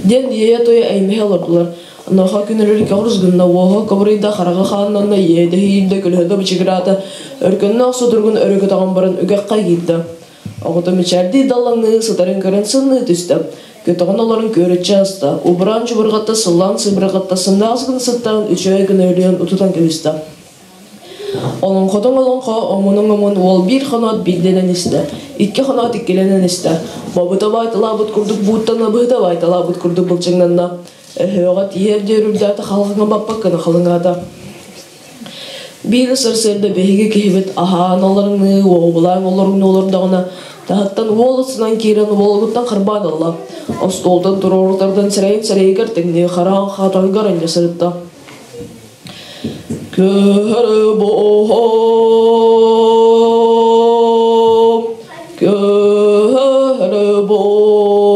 диэн иэйэ-туойа эймэһэ олордулар. Онуоха күн өлөр көҕүрүс гынна, уоһа кобуруйда, хараҕа хааннанна, иэдэһийдэ, көлөһөтө бычыгыраата, өркөннөөх сутуругун өрө көтөҕөн баран үгэххэ киирдэ. Оҕото мичээрдии даллаҥныы сытарын көрөн сынныы түстэ. Көтөҕөн олорон күөрэччи аста, убураан чубурҕатта, сыллаан сыбырҕатта, сымнаҕас гына сыттаан үчүгэй гына үлүйэн утутан кэбистэ. Олоҥхотуҥ олоҥхо, омунуҥ омун уол биир хоноот биирдэнэн истэ, икки хоноот иккилэнэн истэ. Бобута баайталаабыт курдук бууттан быһыта баайталаабыт курдук былчыҥнанна. Өһүөҕэ тиийэр диэри үрдээтэ халҕаҥа баппаккына халыҥаата. Биир сарсыарда биһиги киһибит аһаан олорунуу, уоҕулаан олорунуу олордоҕуна, таһыттан уол устунан киирэн уолугуттан харбаан ылла. Остуолтан туруорутардан сирэйин сирэйигэр тэҥнии хараҕын хатарыгар анньа сырытта. Көһөрө боһом, көһөрө боһом,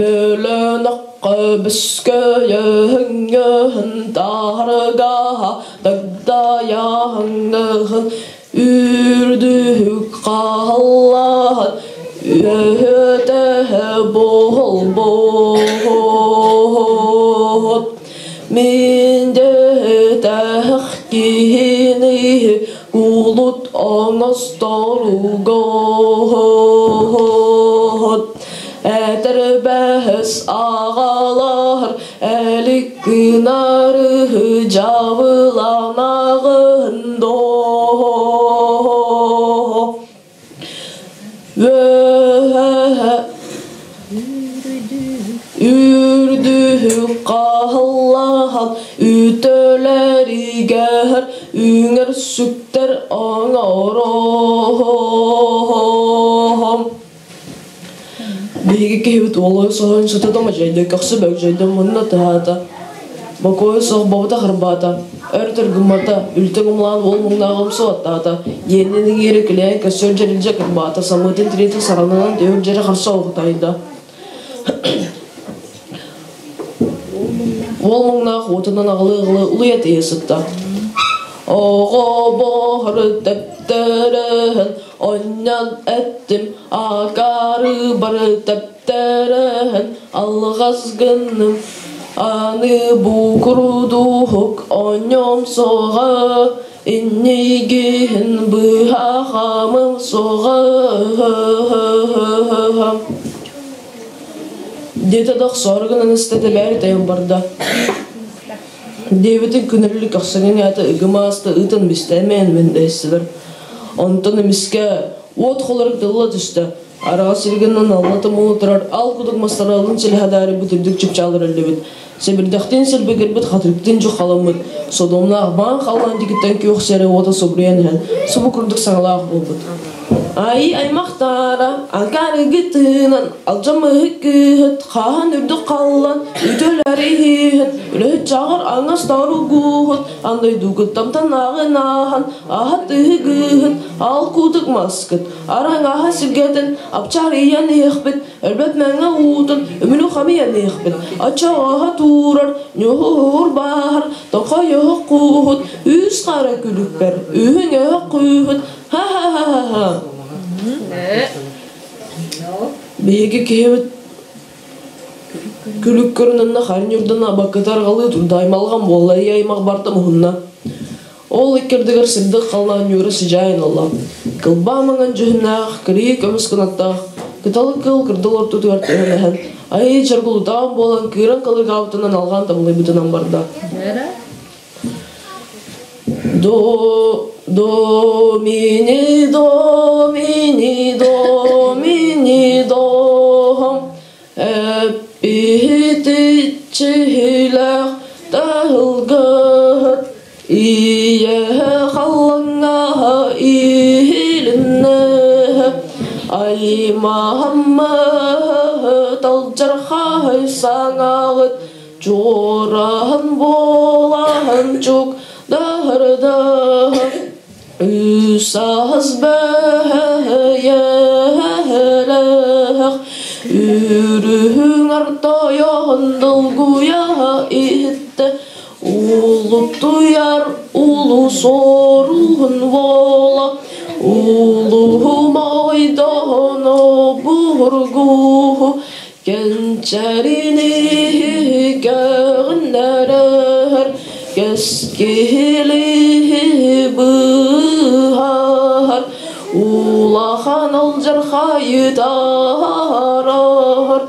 Бөлөнөххө бүскөйөһүҥҥөһүн таһаргаһа дагдайаһыҥҥыһын үрдүһүк хаһаллаһан үөһөтөһө буолбут. Мин дөһөтөһөх киһини кулут оҥосторугоһут. Этэрбэһэс аҕалар элик гынарыһы дьабыланаҕын доо. Үөһэ үрдүһүк хаһыллаһан үтөлэригэр үҥэр сүктэр оҥороһом. Биһиги киһибит уолуйа соһон сыта да мадьайда, көхсө бөгдьөйдө, мунна тыһаата. Бокуойа суох бобута харбаата, өр гыммата, үлтэ гумлаан уол муҥнааҕым суоттаата, иэнин иҥиирэ килэйэн көссөр дьэрилдьэ кырбаата, самыытын тириитэ саранынан түһүр дьэрэ харса оҕутайда. Уол муҥнаах уотунан аҕылыы-аҕылыы улуйа тиийэ сытта. Оҕо боһор тэптэрэн Онньон эттим, акаары бары тэптэрэн алҕас гынным. Аны бу курдук оонньуом суоҕа, иннигиһин быһахамым суоҕа диэтэ да охсоору гынан истэ тэбээри тэйэн барда. Диэбитин күнүрүлү көхсүҥҥэ аата ыгым ааста ыытан бистээмээн мэндэйсилэр. Онтон эмискэ уот холорук тылла түстэ. Араҕас сиргэнэн алла тумулу турар ал кудук мастаралын силиһадаары бу түрдүк чыпчаалар өллүбүт. Сэбирдэхтиин силбигирбит, хатырыктыын дьуххаламмыт, содуомнаах баан халлаан диэкиттэн күөх сэрэ уота субуруйан иһэн, субу курдук саҥалаах буолбут. Айыы аймахтара, акаарыгытынан, алдьаммыһыт кыыһыт, хааһын үрдүк халлан, үтүөлэр иһиһит, үлэһит чаҕыр аҥас торугуһут, андайдуугут тамтанааҕын ааһан, аһат ыһыгыһыт, аал куутук маскыт, араҥаһа сиргэтин, апчаар ийэн иһиэхпит, Өлбөт мэҥэ уутун үмүнү хамыйан иһиэхпит, оччоҕоһо туурар, ньуһуур бааһар, тоқойоһо кууһут, үс хара күлүкпэр, үһүҥөһө күүһүт, ха-ха-ха-ха-ха. Биһиги киһибит күлүк көрүнэннэ харын ньурдана абаккыта арҕалыы турда, аймалҕан буолла, ийэ аймах барта муһунна. Ол иккэрдигэр сырдык халлаан ньуура сыдьаайан ылла. Кылбаа маҥан дьүһүннээх, кырыы көмүс кынаттаах, кыталык кыыл кырдал ортотугар түһэн иһэн, айыы чаргылытаан буолан кыыран калыргаабытынан алҕаан тамылыйбытынан барда. До, до, мини, до, мини, до, мини, до, Эппиһитиччилээх таһылгыһыт ийэ халлаҥҥаһа иһилиннэ аймаһаммыт алдьархай саҥаҕыт чуораһан буолаһан чук даһырдаһа Үс-аһас бэйэлээх, Үрүһүҥ артойоһун долгуйа иһиттэ, Улуттуйар улуу соруһун уола, Улуһум ойдоһоно буһургуһу, Кэнчэрини кэҕиннэрэр, кэскили быыһар, улахан алдьархайы таһаарар.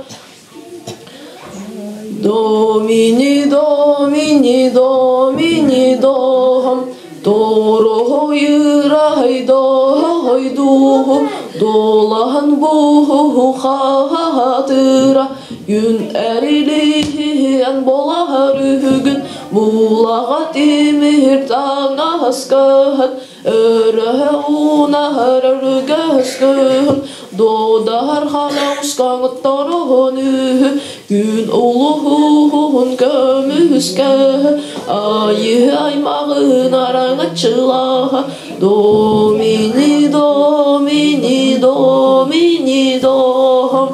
Домини, домини, домини, дохом, Торуһуйрай дойдуһу, Долаһан буһу хаатыра, Күн эрилиһиэн болаһар үһүгүн, Булаҕа тимир таҥаһаскаһын, Өрөһө унаһар өрүгэһэскөһүн, Дуодаһар ханаускаҥыттороһун үһү, Күн улуһуһун көмүскэһэ, Айыы аймаҕын араҥаччылаһа, Домини, домини, домини, дохом.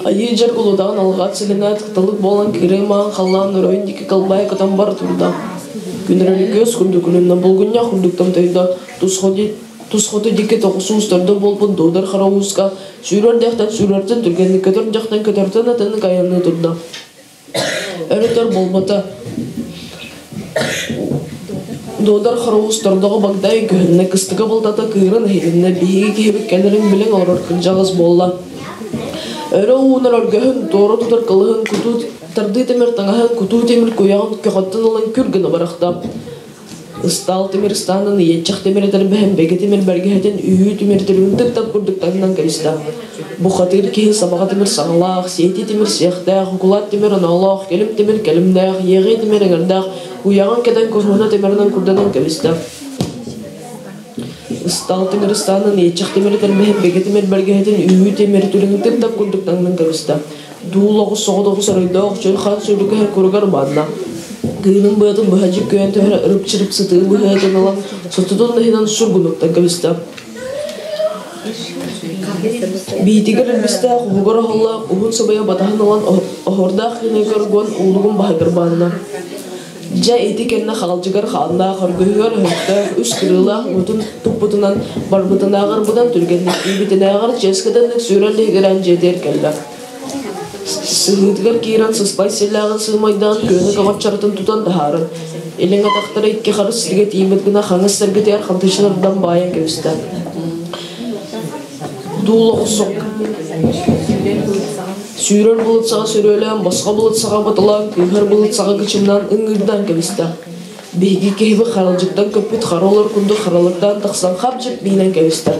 Айыы дьэр кулутаҕын алҕаат силинээт кыталык буолан кырыы маҥан халлаан оройун диэки кылбайа көтөн бара турда. Күнүрэликкиэс курдук үлүннэ, булгунньах курдук томтойдо, тус хоту диэки тоҕус төрдө буолбут Дуудар Хара ууска сүүрэр диэхтэн сүүрэртэн түргэнник көтөр диэхтэн көтөртөн атыннык айанныы турда. Өр-өтөр буолбата. Дуодар Хара уус тордоҕо багдай көһүннэ, кыстыга бултата кыыран иһилиннэ, биһиги киһибит кэлэрин билэн олорор кырдьаҕас буолла. Өрө уунар өргөһүн, туора тутар кылыһын, кутуу тардыы тимир таҥаһын, кутуу тимир куйаҕын көҕөттөн ылан күр гына бырахта. Ыстаал тимир ыстаанын, иэччэх тимир этэрбэһин, бэгэ тимир бэргэһэтин, үһүү тимир тилигин тып-тап курдук таҥнан кэбистэ. Бухатыыр киһи сабаҕа тимир саҥалаах, сиэтии тимир сиэхтээх, укулаат тимир оноолоох, кэлим тимир кэлимнээх, иэҕии тимир эҥэрдээх, куйаҕын кэтэн куруһуна тимиринэн курданан кэбистэ. Ыстаал тимир ыстаанын, иэччэх тимир этэрбэһин, бэгэ тимир бэргэһэтин, үһүү тимир тилигин тып-тап курдук таҥнан кэбистэ. Дуул оҕус соҕотоҕус оройдоох чөл хаан сүүрүкэһэ куругар убаанна. Кыынын быатын быһа дьүккүйэн түһэрэ ырып-чырып сытыы быһыытын ылан, сототун иһинэн сургунуктан кэбистэ. Биитигэр илбистээх уһугар оһоллоох уһун сыбайа батаһын ылан оһуордаах кыыныгар уган уулугун баһыгар баанна. Дьэ ити кэннэ хаалдьыгар хааннаах өргөһүгэр өһөхтөөх үс кырыылаах уутун туппутунан барбытынааҕар быдан түргэнник тиийбитинээҕэр чиэскэтэнник сүүрэн лиһигирээн дьиэтигэр кэллэ. Сыһыытыгар киирэн сыспай силлээҕин сыымайдаан күөнэ көҕөччөрүтүн тутан таһааран, илин атахтара икки харыс сиргэ тиийбит гына хаҥас сэргэтигэр хантаччылардан баайан кэбистэ. Дуул оҕусук Сүүрэр былыт саҕа сүрүөлээн, босхо былыт саҕа батылаан, кыыһар былыт саҕа кычымнаан ыҥыырдаан кэбистэ. Биһиги киһибит харалдьыттан көппүт хара олор курдук харалыктаан тахсан хап-дьип миинэн кэбистэ.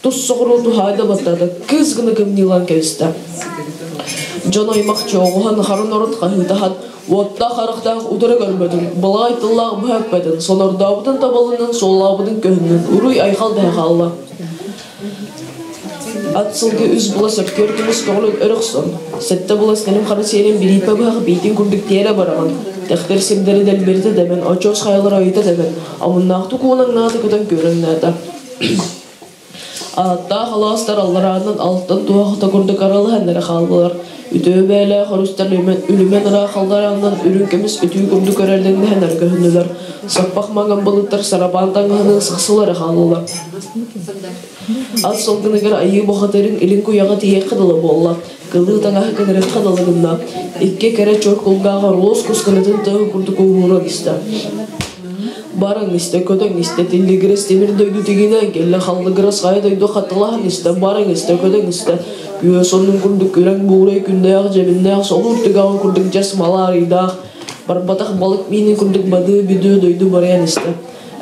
Тус соҕуруу туһаайда баттаата, кыыс гына кымньыылаан кэбистэ. Дьон аймах чооҕуһан, харын орут хаһыытаһан, уоттаах харахтаах утары көрбөтүн, балаҕай тыллаах быһа эппэтин, сонордообутун табылыннын, суоллаабытын көһүннүн, уруй-айхал дэһэ хаалла. Ат сылгы үс була сөпкөр көмүс көҕүлүн өр охсон, сэттэ була сэним хара сиэрин билииппэ быһах биитин курдук тиэрэ быраҕан, тэхтэр сирдэри дэлбэритэ дэмэн, очуос хайалары ойута тэбэн, омуннаахтык уонаҥнаата көтөн күөрэҥнээтэ. Ааттаах алаастар алларааннан алтан туһахта курдук аралаһан эрэ хааллылар. Үтүө бэйэлээх өрүстэр үлүмэн ыраах алларааннан үрүҥ көмүс үтүү курдук эрэллэннэһэн эрэ көһүннүлэр. Саппах маҥан былыттар сарабаан таҥаһынан сахсылар эрэ хааллылар. Ат салгыныгар айыы бухатырын илин куйаҕа тиһиэххэ дылы буолла. Кылыы таҥаһы кытарыахха дылы гынна. Икки кэрэ чор кулгааҕа оруос кусканатын тыаһы курдук уһууран истэ. Баран истэ, көтөн истэ, тиллигирэс тимир дойду тигинээн кэллэ, халлыгырас хайа дойду хатылаһан истэ, баран истэ, көтөн истэ, күөс оннун курдук күрэҥ буурай күннээх, дьэбиннээх, солуур түгэҕин курдук дьэс малаарыйдаах, барбатах балык миинин курдук бадыы бүдүү дойду барыйан истэ.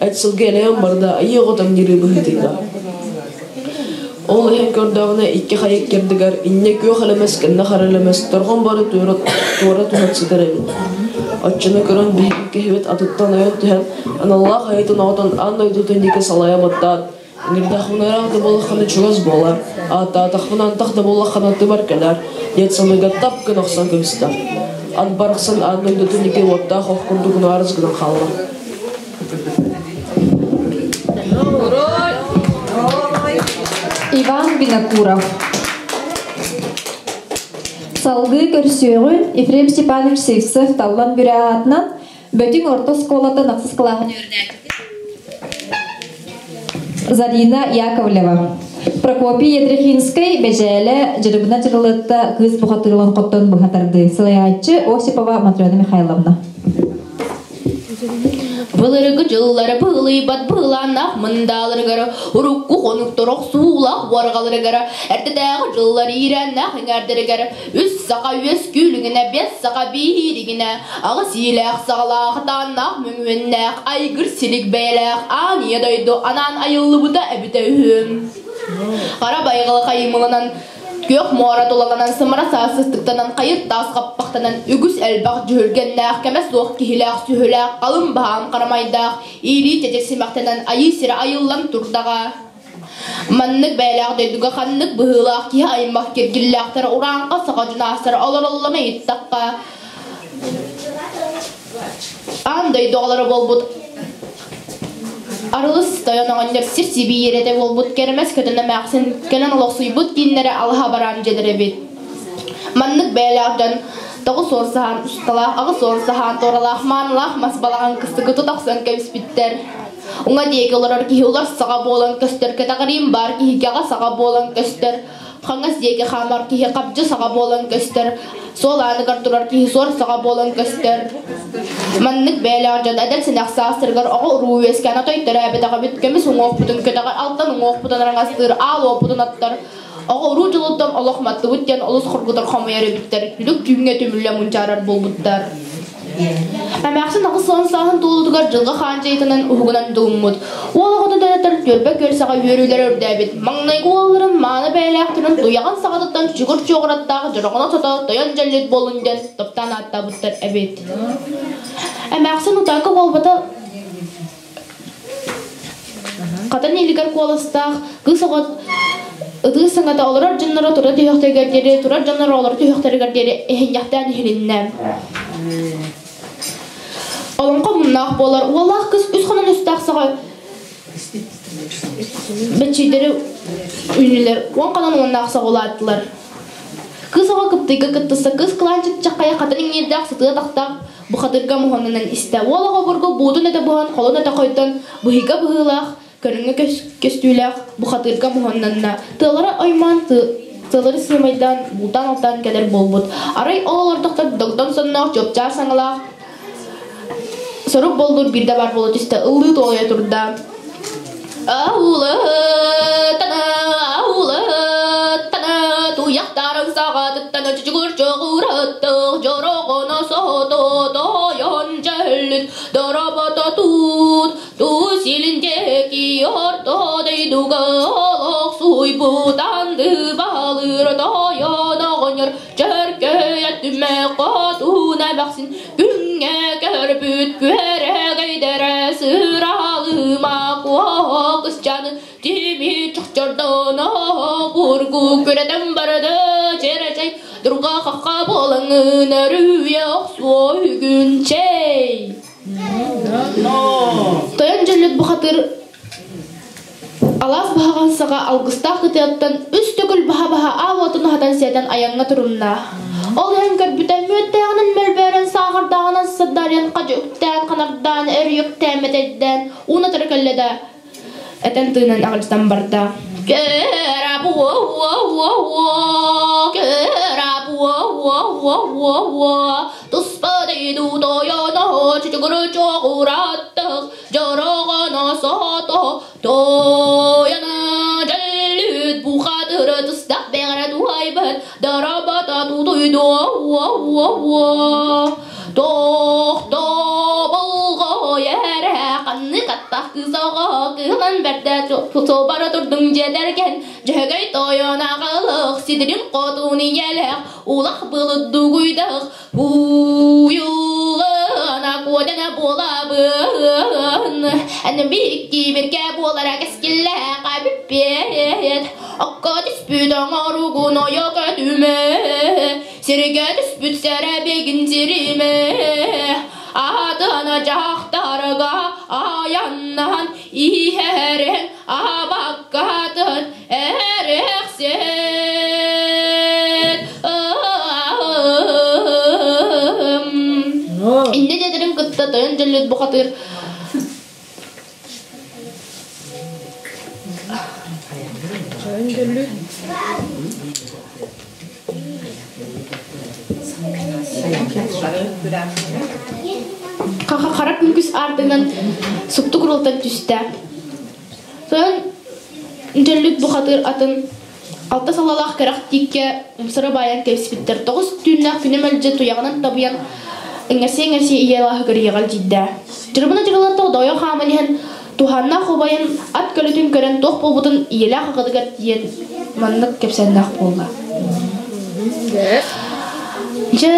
Эт сылгы элэйэн барда, айыы оҕо таҥнырыы быһыытыйда. Ол иһэн көрдөҕүнэ икки хайык кирдигэр инньэ күөх элэмэс кэннэ хара элэмэс торҕон бары туора, туора түһэн сытар эбит. Оччону көрөн биһиги киһибит атыттан ойон түһэн аналлаах айытын оҕотун аан дойдутун диэки салайа баттаат, ыҥырдахпына ыраах да буоллаххына чугас буолар, ааттаатахпына антах да буоллаххына аттыбар кэлэр, диэт санныга тап гына охсон кэбистэ. Ат барахсан аан дойдутун диэки уоттаах ох курдук унаарыс гынан хаалла. Иван Винокуров. Салгыы көрсүөҕүн Ефрем Степанович Сивцев Таллан Бүрэ аатынан Бөтүҥ орто оскуолатын ахсыс кылааһын үөрэнээччитэ Зарина Яковлева. Прокопий Ядрихинскай Бэдьээлэ Дьырыбына Дьырылытта кыыс бухатыылан хоттон быһа тардыы. Салайааччы Осипова Матрена Михайловна. Былыргы дьыллары быылыйбат быылааннаах мындааларыгар, урукку хонуктар охсуулаах уорҕаларыгар, эрдэтээҕи дьыллар иирээннээх эҥээрдэригэр үс саха үөскүүлүгүнэ, биэс саха бииригинэ, аҕыс иилээх саҕалаах, тааннаах мөҥүөннээх, айгыр силик бэйэлээх аан ийэ дойду анаан айыллыбыта эбитэ үһү. Хара байҕалы хайымыланан Күөх муора тулаланан сымара саасыстыктанан хайыр таас хаппахтанан үгүс элбэх дьүһүлгэннээх кэмэ суох киһилээх сүһүлээх халыҥ баһаам харамайдаах иилии чэчир симэхтэнэн айыы сирэ айыллан турдаҕа. Маннык бэйэлээх дойдуга ханнык быһыылаах киһи аймах киргиллээхтэр урааҥха саха дьунаастара олороллоро ыйыттахха Аан дойду оҕолоро буолбут Арылыс тойон оҕонньор сир сибиирэтэ буолбут кэрэмэс көтөн эмээхсин кэлэн олохсуйбут кииннэрэ алаһа бараан дьиэлэр эбит. Маннык бэйэлээх дьон 90 саһаан усталаах, 80 саһаан туоралаах маанылаах мас балаҕан кыстыгы тутахсан кэбиспиттэр. Уҥа диэки олорор киһи улар саҕа буолан көстөр, кэтэҕириим баар киһигэҕэ саҕа буолан көстөр. Хаҥас диэки хаамар киһи хабдьы саҕа буолан көстөр, суол ааныгар турар киһи суор саҕа буолан көстөр. Маннык бэйэлээх дьон эдэр сэнэх саастарыгар оҕо уруу үөскээн отой төрөөбөтөҕүбүт көмүс уҥуохпутун көтөҕөр, алтан уҥуохпутун араҥастыыр, аал уоппутун оттор, оҕо уруу дьолуттан олох маттыбыт диэн олус хоргутар хомуйар эбиттэр, күлүк түүҥҥэ түмүллэ мунчаарар буолбуттар. Эмээхсин 80 сааһын туолуутугар дьылҕа хаан дьайытынан уһугунан дугуммут. Уол оҕотун төрөтөр түөлбэ күөл саҕа үөрүүлэрэ үрдээбит. Маҥнайгы уолларын мааны бэйэлээхтэрин туйаҕын саҕатыттан чугур чуоҕураттаах дьороҕоно сото тойон дьэллит буолун диэн таптаан ааттаабыттар эбит. Эмээхсин утаакы буолбата Хатан илигэр куоластаах кыыс оҕо ытыы саҥата олорор дьонноро тура түһүөхтэригэр диэри, турар дьонноро олоро түһүөхтэригэр диэри эһинньэхтээн иһилиннэ. Олоҥхо муннаах буолар уоллаах кыыс үс хонон үстээх саҕа бэччийдэри үүнүлэр уон хонон уоннаах саҕалаатылар. Кыыс оҕо кыптыйга кыттыста, кыыс кылаан чыпчаххайа хатан иҥиирдээх сытыа тахтаах бухатырга муһанынан истэ. Уол оҕо обургу буутун этэ буһан, холун этэ хойдон, быһыыга быһыылаах, көрүҥҥэ көстүүлээх бухатыырга муһаннанна. Тыалара оймоон, тыалары сыымайдаан, бултаан-алтаан кэлэр буолбут. Арай ол олордохтор догдон сонноох, чуопчаар саҥалаах, сорук боллур биирдэ баар буола түстэ, ыллыы туолайа турда. Аулаттана, аулаттана, туйахтарын саҕатыттан чучугур чоҕураттых, дьороҕоно соһото тойон дьөллүт, доробото туут, туу силин диэки орто дойдуга олох суйбут анды баалыыр тойон оҕонньор чөркө. хотуна бахсин күҥҥэ көрбүт күөрэгэйдэрэ сыралыма куокусчаны тими чохчордоно бургу күрэтэн барда чэрэчэй дурга хахха буолаҥын өрүүйэ охсуо үгүн чэй. Тойон дьөллүт бухатыр Алаас баһаҕан саҕа алгыстаах кытыаттан үс төгүл баһа-баһа аал уотун аһатан сиэтэн айаҥҥа турунна. Ол иһэн көрбүтэ мүөттээҕинэн мөлбөөрөн саахардааҕынан сырдарыйан хадьы үктээн ханардаан өрүйүктээн мэтэйдээн ууна туры кэллэ да этэн тыынан аҕылдьытан барда. Туспа дойду тойоно чучугуру чоҕурааттах дьороҕоно сото Тойоно дьэллүт бухатыры тустах бэҕэрэ туһайбыт дарабата тутуйду Тохтоболго эрэ ханнык аттах кыыс оҕо кыылан бэрдэ бара турдуҥ дьиэтэргэн Дьөһөгөй тойон аҕалых сидирин хотун ийэлэх улах былыт дугуйдах Уйулана куодана буолабын Эн бикки биргэ буолара кэскиллээх эбиппиэт Окко түспүт оҥоругун ойо көтүмэ Сиргэ түспүт сэрэбигин сиримэ Аатына дьахтарга аяннаан иһэрин абаккатын эрэхсет Инне дедерин кытта тойон дьөллүт бухатыр Хара күнкүс аартынан супту курултан түстэ. Тойон Дьөллүт бухатыыр атын алта салалаах кэрэх тииккэ умсара баайан кэбиспиттэр. Тоҕус түүннээх күнү мэлдьи туйаҕынан табыйан эҥэрсийэ-эҥэрсийэ ийэлааһыгар ийэҕэл дьиийдэ. Дьырыбына дьырылатта дойо хааман иһэн туһааннаах убайын ат көлөтүн көрөн туох буолбутун ийэлээх аҕатыгар тиийэн маннык кэпсээннээх буолла. Дьэ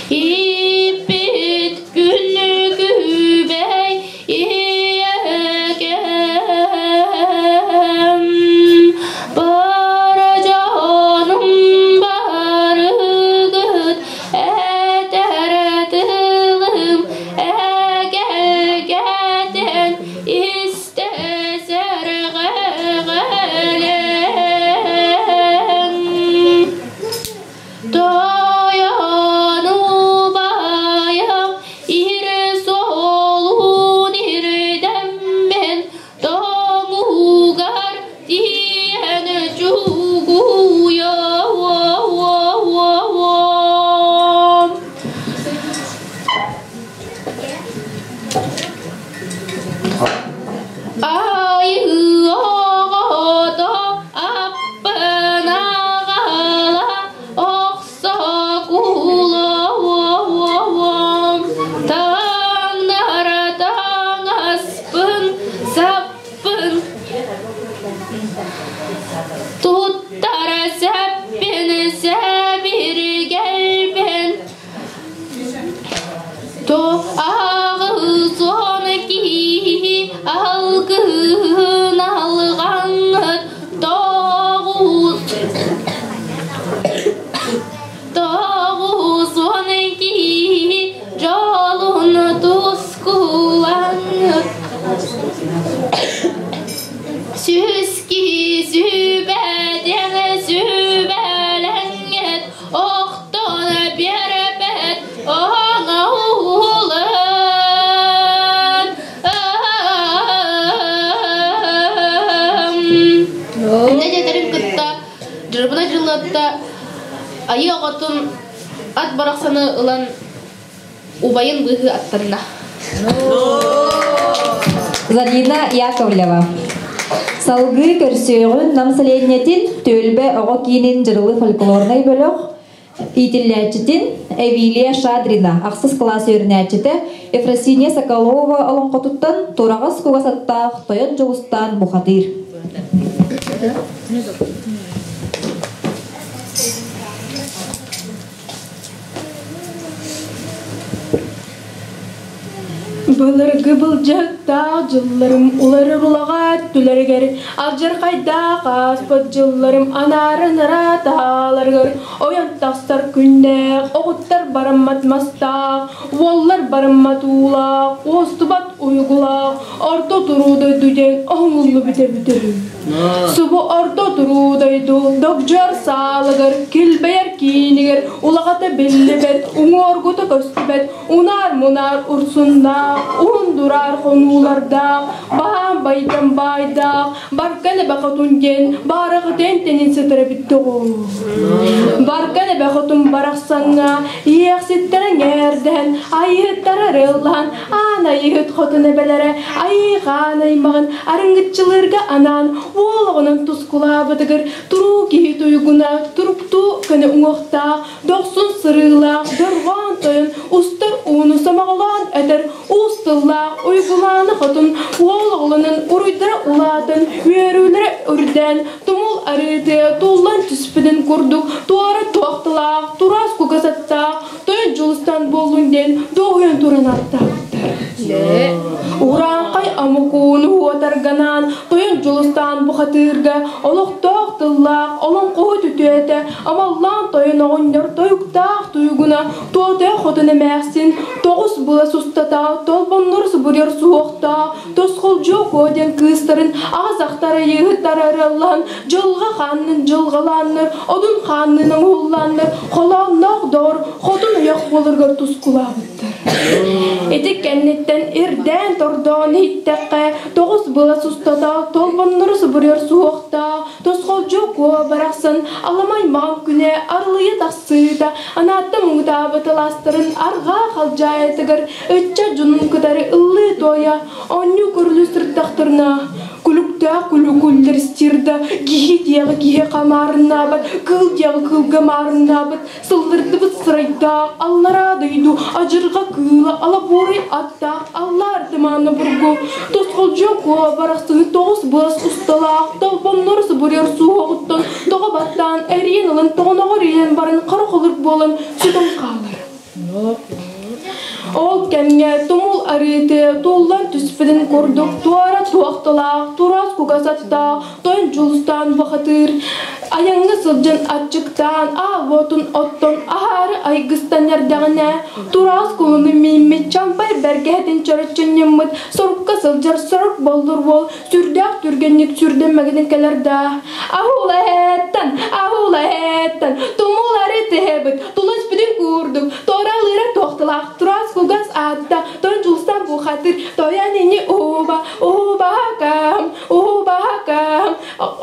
Иппит күнү күбэй ийэкэм Бар дьонум барыгыт этэр тылым эгэлгэтин истэ сэрҕэҕэлэҥ Тойон убайым ири суолун ирдэммин тоҥугар тиийэн чугуйуом. Айыы оҕото аппынаҕала охсо кулуом таҥнара таҥаспын саппын туттара сэппин сэбиргэлбин То ааҕысон киһи алгыһын алҕаҥҥыт тоҕус тоҕусон киһи дьолун тускулаҥҥыт Сүүс киһи сүбэтин сүбэлэҥҥит охтон биэрбэт оҥоһулун Иннэ дьэтэрин кытта Дьырбына дьыллатта айыы оҕотун ат барахсаны ылан убайын быыһыы аттанна. Зарина Яковлева. Салгыы көрсүөҕүн Нам сэлиэнньэтин Түөлбэ оҕо киинин Дьырылы фольклорнай бөлөх иитиллээччитин Эвилия Шадрина, ахсыс кылаас үөрэнээччитэ Ефросинья Соколова олоҥхотуттан Тураҕас кугас аттаах Тойон Дьулустаан бухатыыр. Былыргы былдьаһыктаах дьылларым уларыр улаҕа өттүлэригэр, алдьархайдаах ааспыт дьылларым анаарын араатааларыгар ойон тахсар күннээх, оҕуттар бараммат мастаах, уоллар бараммат уулаах, уостубат уйгулаах, орто туруу дойду диэн оһоҥуллубут эбитэ үһү. Субу орто туруу дойду догдьор саалыгар, килбэйэр киинигэр улаҕата биллибэт, уҥуоргута көстүбэт, унаар-мунаар урсуннаах, уһун дураар хонуулардаах, баһаам байдам баайдаах, баркан эбэ хотун диэн баарыҕытын тэнин сытар эбит доҕоор. Баркан эбэ хотун барахсаҥҥа иэхситтэрэ эҥээрдэһэн, айыһыттара арыаллаһан, аан айыһыт хотун эбэлэрэ айыы-хаан аймаҕын арыҥҥыччылыырга анаан уол оҕонон тускулаабытыгар туруу киһи туйгуна туруктуу көнө уҥуохтаах, дохсун сырыылаах, дорҕоон тойон устар ууну сомоҕолоон этэр уус тыллаах Уйгулаана хотун уол оҕолонон уруйдара улаатан, үөрүүлэрэ үрдээн, тумул арыытыа туллан түспүтүн курдук туора туохталаах, тураас кугас аттаах, тойон Дьулустаан буоллун диэн дуоһуйан туран ааттаабыттар. Урааҥхай омукууну уотарганаан тойон Дьулустаан бухатыырга олохтоох тыллаах олоҥхоһут үтүөтэ амаллаан тойон оҕонньор тойуктаах туйгуна туотайа хотун эмээхсин тоҕус былас устата толбоннору субуруйар суһуохтаах тосхолдьуо куо диэн кыыстарын аҕыс ахтар айыыһыттар арыаллаан дьылҕа хааннын дьылҕалааннар одун хааннын оҥоһуллааннар холоонноох доҕор хотун ойох буоларыгар тускулаабыттар. Ити кэнниттэн ирдээн тордоон иһиттэххэ тоҕус былас устата толбоннору субуруйар суһуохтаах тосхолдьуо куо барахсан аламай маҕан күнэ арылыйа тахсыыта анаатта муҥутаабыт алаастарын арҕаа халдьаайытыгар ыччат дьонун кытары ыллыы-туойа оонньуу көрүлүү сырыттахтарына күлүктээх күлүкүллэр стирда киһи диэҕи киһи хамаарыннаабат кыыл диэҕи кыылга маарыннаабыт сыллырдыбыт сырайдаах аллараа дойду адьырҕа кыыла алабуорай аттаах аллаар тымаана бургу тосхолдьуо куо барахсыны тоҕус быас усталаах толбоннору субуруйар суһуоҕуттан тоҕо баттаан эриэн ылан тоҕоноҕор иһэн баран хара холур буолан сүтэн хаалар. Ол кэмҥэ тумул арыыты туллан түспүтүн курдук туора туохталаах, тураас кугас аттаах, тойон Дьулустаан бухатыыр айаҥҥа сылдьан аччыктаан, аал уотун оттон аһаары айгыстан эрдэҕинэ, тураас кулуну мииммит чампай бэргэһэтин чөрөччүнньыммыт сорукка сылдьар сорук боллур уол сүрдээх түргэнник сүрдэммэгинэн кэлэр да аһуулаһыттан аһуулаһыттан тумулары тыһыбыт тулус бүтүн куурдук торалыыра туохталаах тураас кугас аатта тон дьулстан бухатыр тоян ини уба убаһакам убаһакам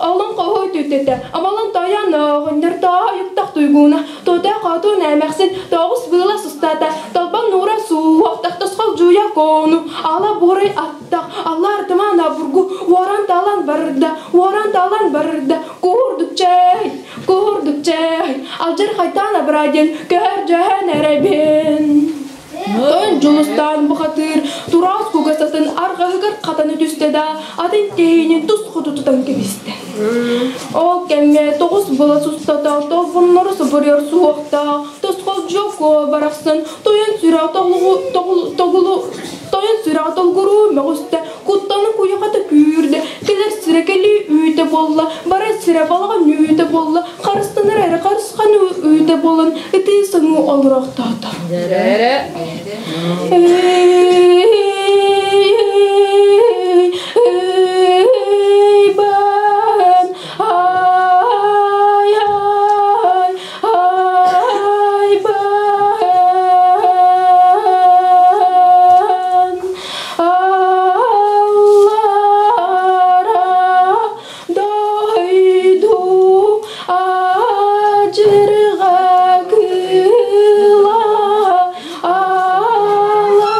олон хоһуй түтэтэ амалын тоян оҕонньор тоойуктах туйгуна тута хотун эмэхсин тоҕус быыла сустата толбон нуура суохтах тосхол жуя кону ала бурай аттах аллар тыман абургу уоран талан барда уоран талан барда куурдук чэй куурдук чэй алдьар хайтан абраден көһөр дьөһөн эрэбин Тойон Дьулустаан бухатыыр тураас кугасатын арҕаһыгар хатаны түстэ да атын тэһиинин тус хоту тутан кэбистэ. Ол кэмҥэ тоҕус былас устата толбоннору субуруйар суһуохтаах тосхолдьуо куо барахсан тойон сүрэҕэ тогулу тойон сүрэҕэ толгуруу мөҕүстэ куттаны куйахата күүрдэ кэлэр сирэ кэлии үүтэ буолла барар сирэ балаҕан үүтэ буолла харыстанар эрэ харысхан үүтэ буолан ытыы саныы олороохтоото. Эй, бан, ай, ай, ай, бан, аллара дойду адьырҕа кыыла ала.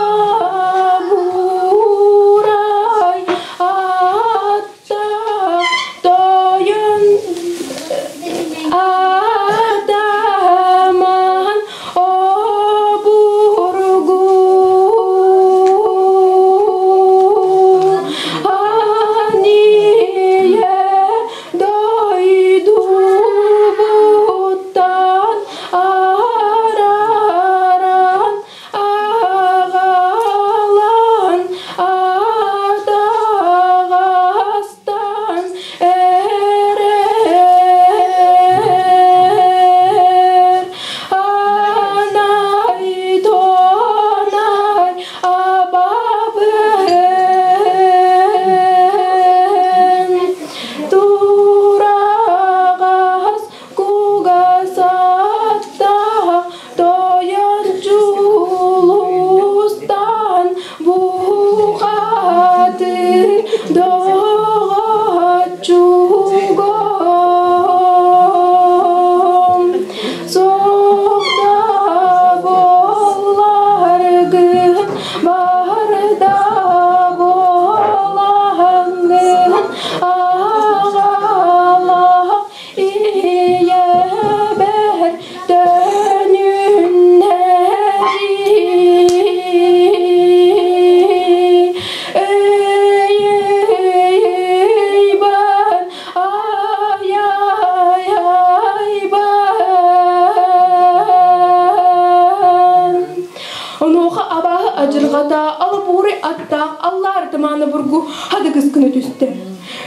абааһы адьырҕата алабуурай аттаах аллаар тымаана бургу хадыгыс гына түстэ.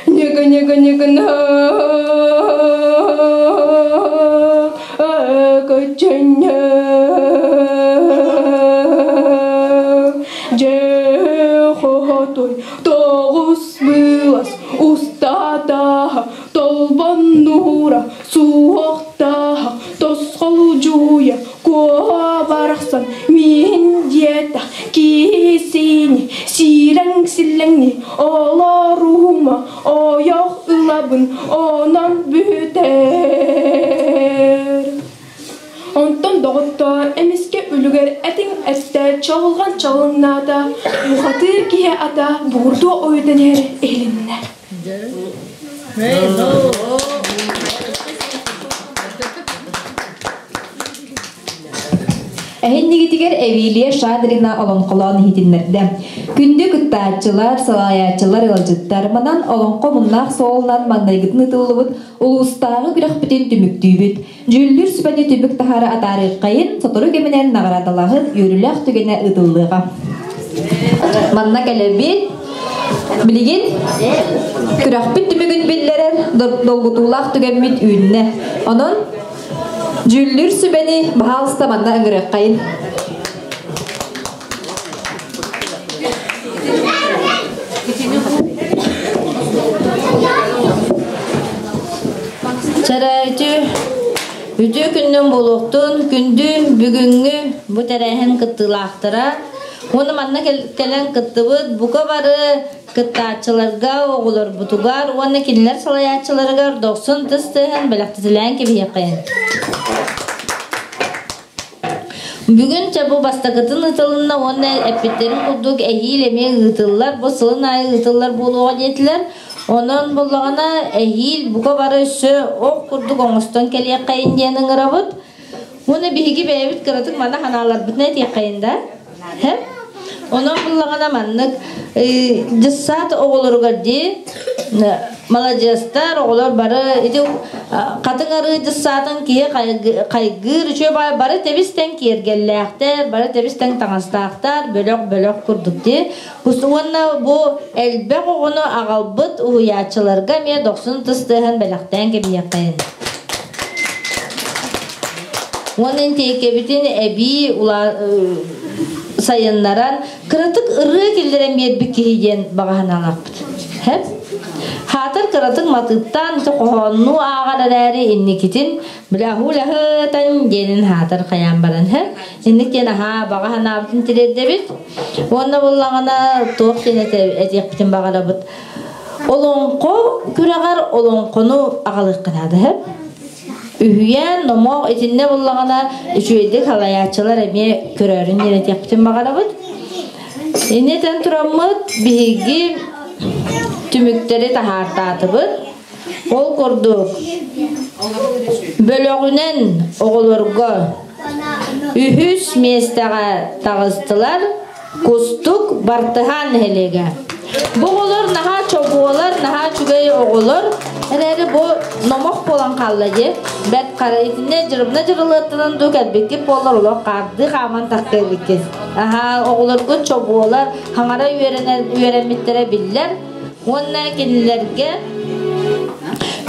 Ньыгы ньыгы ньыгына көччөннө дьэ хотой тоҕус быылас устата толбоннуура суохтаах тосхолдьуйа куо барахсан миин диэтэх киһисини сирэҥ силлэҥни олорума ойох ылабын онон бүтэр Онтон доҕоттоор эмискэ үлүгэр этиҥ эстэ чаҕылҕан чалыҥнаата, бухатыыр киһи ата бугурдуо ойутан иһэр иһилиннэ. Эһиннигитигэр Эвилия Шадрина олоҥхолоон иһитиннэрдэ. Күндү кыттааччылар, салайааччылар, ыалдьыттар манан олоҥхо муннаах суолунан маҥнайгытын ыытыллыбыт улуустааҕы күрэхпитин түмүктүүбүт. Дьүүллүүр сүбэни түмүк таһаара атаарыаххайын, сотору кэминэн наҕараадалааһын үөрүүлээх түгэнэ ыытыллыаҕа. Манна кэлэбит. Билигин күрэхпит түмүгүн биллэрэр долгутуулаах түгэммит үүннэ. Онон дьүүллүүр сүбэни баһаалыста манна ыҥырыаххайын. Чэрээчи үтүө күннүн буолуохтун, күндү бүгүҥҥү бу тэрээһин кыттыылаахтара. Уонна манна кэлэн кыттыбыт бука бары кыттааччыларга, оҕолорбутугар уонна кинилэр салайааччыларыгар дохсун тыс тыаһын бэлэхтэтилээн кэбиһиэххэйин. Бүгүн чэ бу бастакытын ыытылынна уонна эппиттэрин курдук эһиил эмиэ ыытыллар, бу сылын аайы ыытыллар буолуоҕа диэтилэр. Онон буллаҕына эһиил бука бары өссө ох курдук оҥостон кэлиэххэйин диэн ыҥырабыт. Уонна биһиги бэйэбит кыратык мана ханааларбытын этиэххэйин да. Онон буллаҕына маннык дьыссаат оҕолоругар дии маладьыастар оҕолор бары ити хатыҥ арыы дьыссаатын киһи хайгыыр үчүгэй баай бары тэбис-тэҥ киэргэллээхтэр бары тэбис-тэҥ таҥастаахтар бөлөх-бөлөх курдук дии уонна бу элбэх оҕону аҕалбыт уһуйааччыларга эмиэ дохсун ытыс тыаһын бэлэхтээн кэбиһиэххэйин Уонна интиэкэбитин эбии сайыннаран, кыратык ырыа киллэрэн биэрбит киһи диэн баҕа санаалаахпыт. Хаатыр кыратык матыыптаан хоһооннуу ааҕар эрээри инникитин бляху-ляхытан диэнин хаатыр хайаан баран һэ инник диэн аһаа баҕа санаабытын тириэрдэбит уонна буллаҕына туох диэн этиэхпитин баҕарабыт олоҥхо күрэҕэр олоҥхону аҕалыахха наада һэ Үһүйээн, номох итиннэ буллаҕына үчүгэйдик халайааччылар эмиэ көрөөрүн диэн баҕарабыт. Иннитэн тураммыт биһиги түмүктэри таһаартаатыбыт. Ол курдук бөлөҕүнэн оҕолорго үһүс миэстэҕэ таҕыстылар Кустук Бартыһаан нэһилиэгэ. Бу оҕолор наһаа чобуолар, наһаа үчүгэй оҕолор. Эрээри бу номох буолан хаалла дии. Бэрт хара итиннэ дьырыбына дьырылыаттанан дуу кэлбиккит буоллар олох хаардыы хааман тахтыабыккит. Аһаа оҕолоргут чобуолар хаҥара үөрэнэн үөрэммиттэрэ биллэр. Уонна кинилэргэ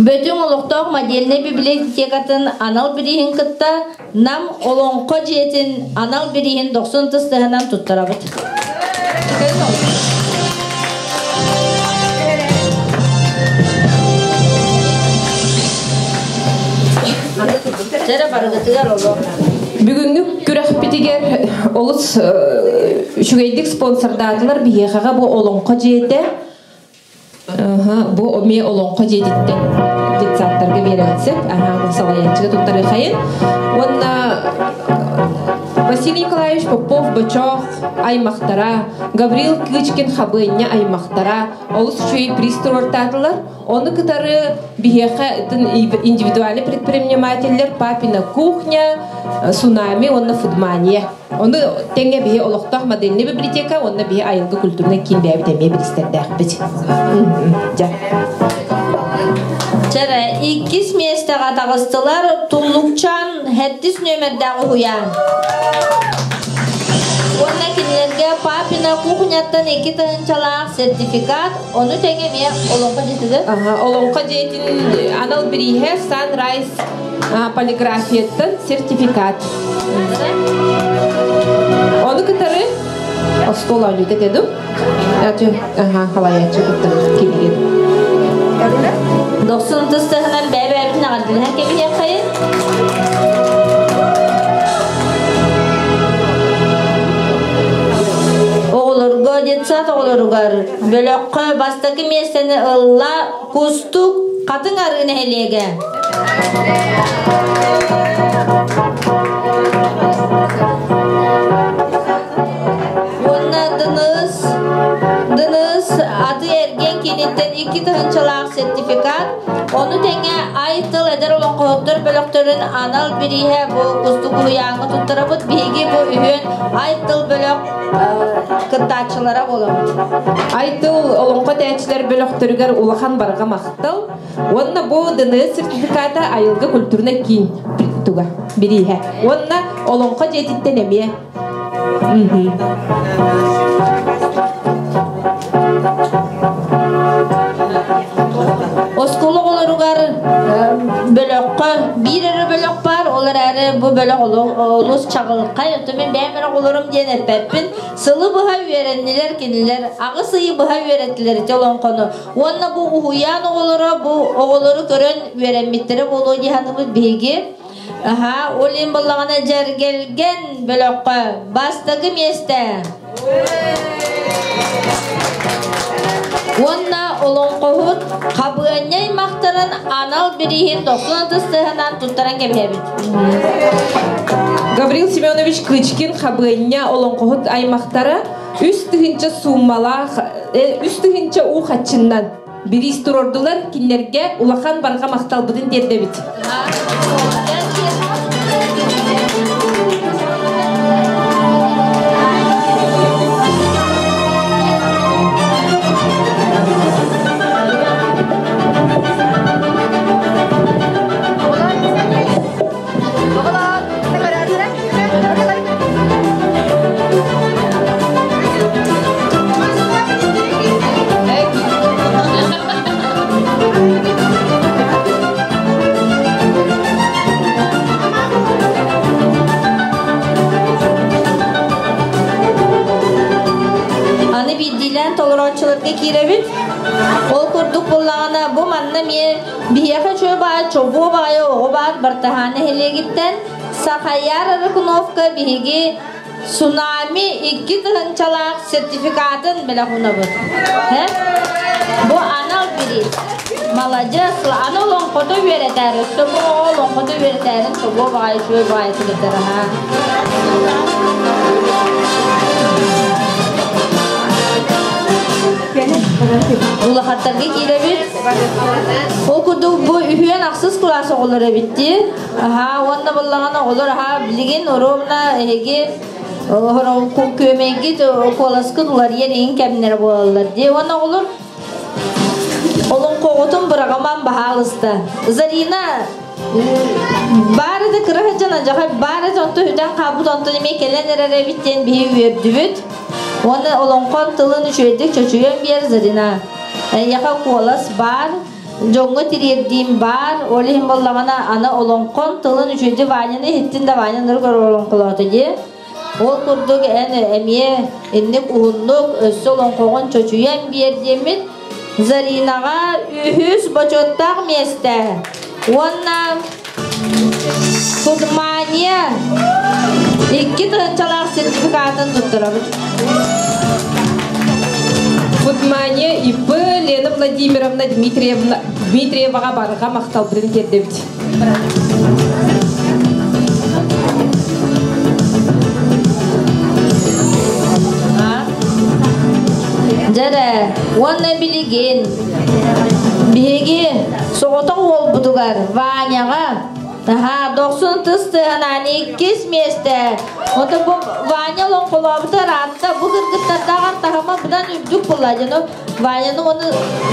Бөтүҥ олохтоох модельнай библиотекатын анал бирииһин кытта Нам Олоҥхо дьиэтин анал бирииһин дохсун тыстыһынан туттарабыт. Бүгүҥҥү күрэхпитигэр олус үчүгэйдик спонсордаатылар биһиэхэҕэ бу Олоҥхо дьиэтэ Бу эмиэ олоҥхо дьиэтиттэн детсадтарга биэрэҕит сөп. Аһаа, салайааччыга туттарыахайын. Уонна Василий Николаевич Попов-Бочоох аймахтара, Гаврил Кычкин Хабыанньа аймахтара олус үчүгэй приз туруортаатылар. Ону кытары биһиэхэ индивидуальный предпринимателлэр Папина кухня, Цунами уонна Фудмания. Ону тэҥэ биһи олохтоох модельный библиотека уонна биһи айылгы культурнай киин бэйэбит эмиэ билистэрдээхпит. Дьэ. Чэрэ, иккис миэстэҕэ таҕыстылар Туллукчаан хэттис нүөмэрдээх уһуйаан. Уонна кинилэргэ Папина кухняттан 2 тыһыынчалаах сертификат, ону тэҥэ эмиэ Олоҥхо дьиэтигэр. Олоҥхо дьиэтин анал бирииһэ Sunrise полиграфияттан сертификат. Ону кытары остуол оонньуута дедум. Аха, халаяччы кытта килген. Дохсун тыстаһынан бэйэ-бэйэбитин эҕэрдэлэһэн кэбиһиэххэйин. Оҕолорго, детсад оҕолоругар бөлөххө бастакы миэстэни ылла Кустук Хатыҥ Арыы нэһилиэгэ. Уонна Дыныс, Дыныс аты эргиэн кииниттэн 2 тыһыынчалаах сертификат, ону тэҥэ Ай-тыл эдэр олоҥхоһуттар бөлөхтөрүн анал бирииһэ бу Кустук уһуйааҥҥа туттарабыт. Биһиги бу үһүөн Ай-тыл бөлөх кыттааччылара буолабыт. Ай-тыл олоҥхо тээчилэр бөлөхтөрүгэр улахан барҕа махтал. Уонна бу ДНС сертификата айылга культурнай киин туга бирииһэ. Уонна олоҥхо дьиэтиттэн эмиэ. Оскуола оҕолоругар бөлөххө биир эрэ бөлөх баар, ол эрээри бу бөлөх олус чаҕылхай. Оттон мин бэйэм эрэ оҕолорум диэн эппэппин. Сылы быһа үөрэннилэр кинилэр, 8 ыйы быһа үөрэттилэр ити олоҥхону. Уонна бу уһуйаан оҕолоро бу оҕолору көрөн үөрэммиттэрэ буолуо дии саныыбыт биһиги. Аха, ол иһин буоллаҕына Дьэргэлгэн бөлөххө бастакы миэстэ. Уонна олоҥхоһут Хабыанньа аймахтарын анал бирииһин 90 сыһынан туттаран кэбиһэбит. Гаврил Семенович Кычкин Хабыанньа олоҥхоһут аймахтара 3 тыһыынча сууммалаах, 3 тыһыынча уу хаччыннан бириис турордулар кинилэргэ улахан барҕа махталбытын тиэрдэбит. Аны биирдиилээн толорооччуларга киирэбит. Ол курдук буоллаҕына бу манна эмиэ биһиэхэ үчүгэй баҕайы чобуо баҕайы оҕо баар Бартыһаан нэһилиэгиттэн Сахаяр Рыкуновка биһиги Цунами 2 тыһыынчалаах сертификатын бэлэх уунабыт. Бу анал бириис. Маладьыас, аны олоҥхото үөрэтээр, өссө бу оҕо олоҥхото үөрэтээрин чобуо баҕайы үчүгэй баҕайы сылдьар аһаа. Улахаттарга киирэбит. Ол курдук бу үһүөн ахсыс кылаас оҕолор эбит дии. Аһаа, уонна буоллаҕына оҕолор аһаа билигин ровно эһиги күөмэйгит куоласкын уларыйар иһин кэмнэрэ буолаллар дии. Уонна оҕолор олоҥхоҕутун быраҕаман баһаалыста. Зарина баары да кыра сылдьан адьаха баары онтон үтэн хаалбыт онтон эмиэ кэлэн эрэр эбит диэн биһи үөрдүбүт. Уонна олоҥхон тылын үчүгэйдик чочуйан биэр Зарина. Эйиэхэ куолас баар, дьоҥҥо тириэрдиим баар, ол иһин буоллаҕына аны олоҥхон тылын үчүгэйдик Ваняны иһиттин да Ваня нырык олоҥхолоото дии. Ол курдук эн эмиэ инник уһуннук өссө олоҥхоҕун чочуйан биэр диэммит Заринаҕа үһүс бочуоттаах миэстэ уонна Фудмания 2 тыһыынчалаах сертификатын туттарабыт. Фудмания ИП Лена Владимировна Дмитриевна Дмитриеваҕа барҕа махталбытын тиэрдэбит. Дьэрэ, уонна билигин биһиги соҕотох уолбутугар Ваняҕа. Аха, дохсун тыс тыаһынан иккис миэстэ. Ото бу Ваня олоҥхолообута ыраатта. Бу кыргыттардааҕар таһыма быдан үрдүк буолла. Дьону Ваняны оны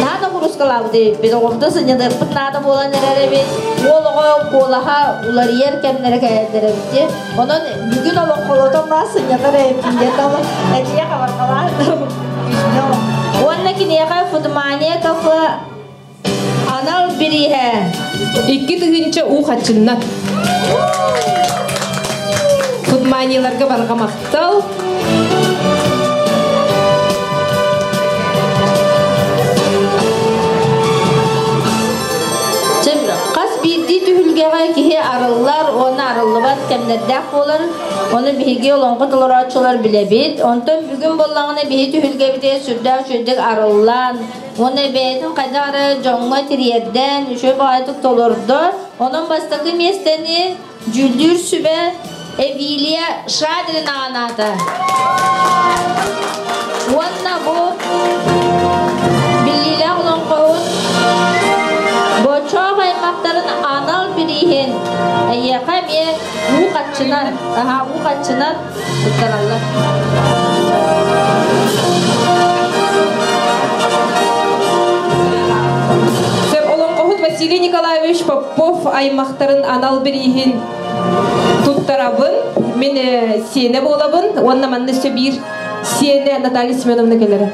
наада курускалаабыт эбиппит. Оҕобутун сынньаныахпыт наада буолан эрэр эбит. Уол оҕо куолаһа уларыйар кэмнэрэ кэлэллэр эбит дии. Онон бүгүн олоҥхолотон баа сынньанар эбиппин диэн этиэ хабарҕалаан. Уонна киниэхэ Фудмания кафе Анал бирииһэ. 2000 уу хаччыннан. Фудманияларга барҕа махтал. Хас биирдии түһүлгэҕэ киһи арыллар уонна арыллыбат кэмнэрдээх буолар. Ону биһиги олоҥхо толорооччулар билэбит. Онтон бүгүн буоллаҕына биһи түһүлгэбитигэр сүрдээх үчүгэйдик арыллан, Уонна бэйэтин хайдах эрэ дьоҥҥо тириэрдэн, үчүгэй баҕайытык толордо. Онон бастакы миэстэни дьүүллүүр сүбэ Эвилия Шадрина анаата. Уонна бу биллиилээх олоҥхоһут Бочоох аймахтарын анал бирииһин эйиэхэ эмиэ уу хаччынан, аһаа уу хаччынан туттараллар. Сөп олоҥхоһут Василий Николаевич Попов аймахтарын анал бирииһин туттарабын. Мин сиэнэ буолабын уонна манна өссө биир сиэнэ Наталья Семеновна кэлэрэ.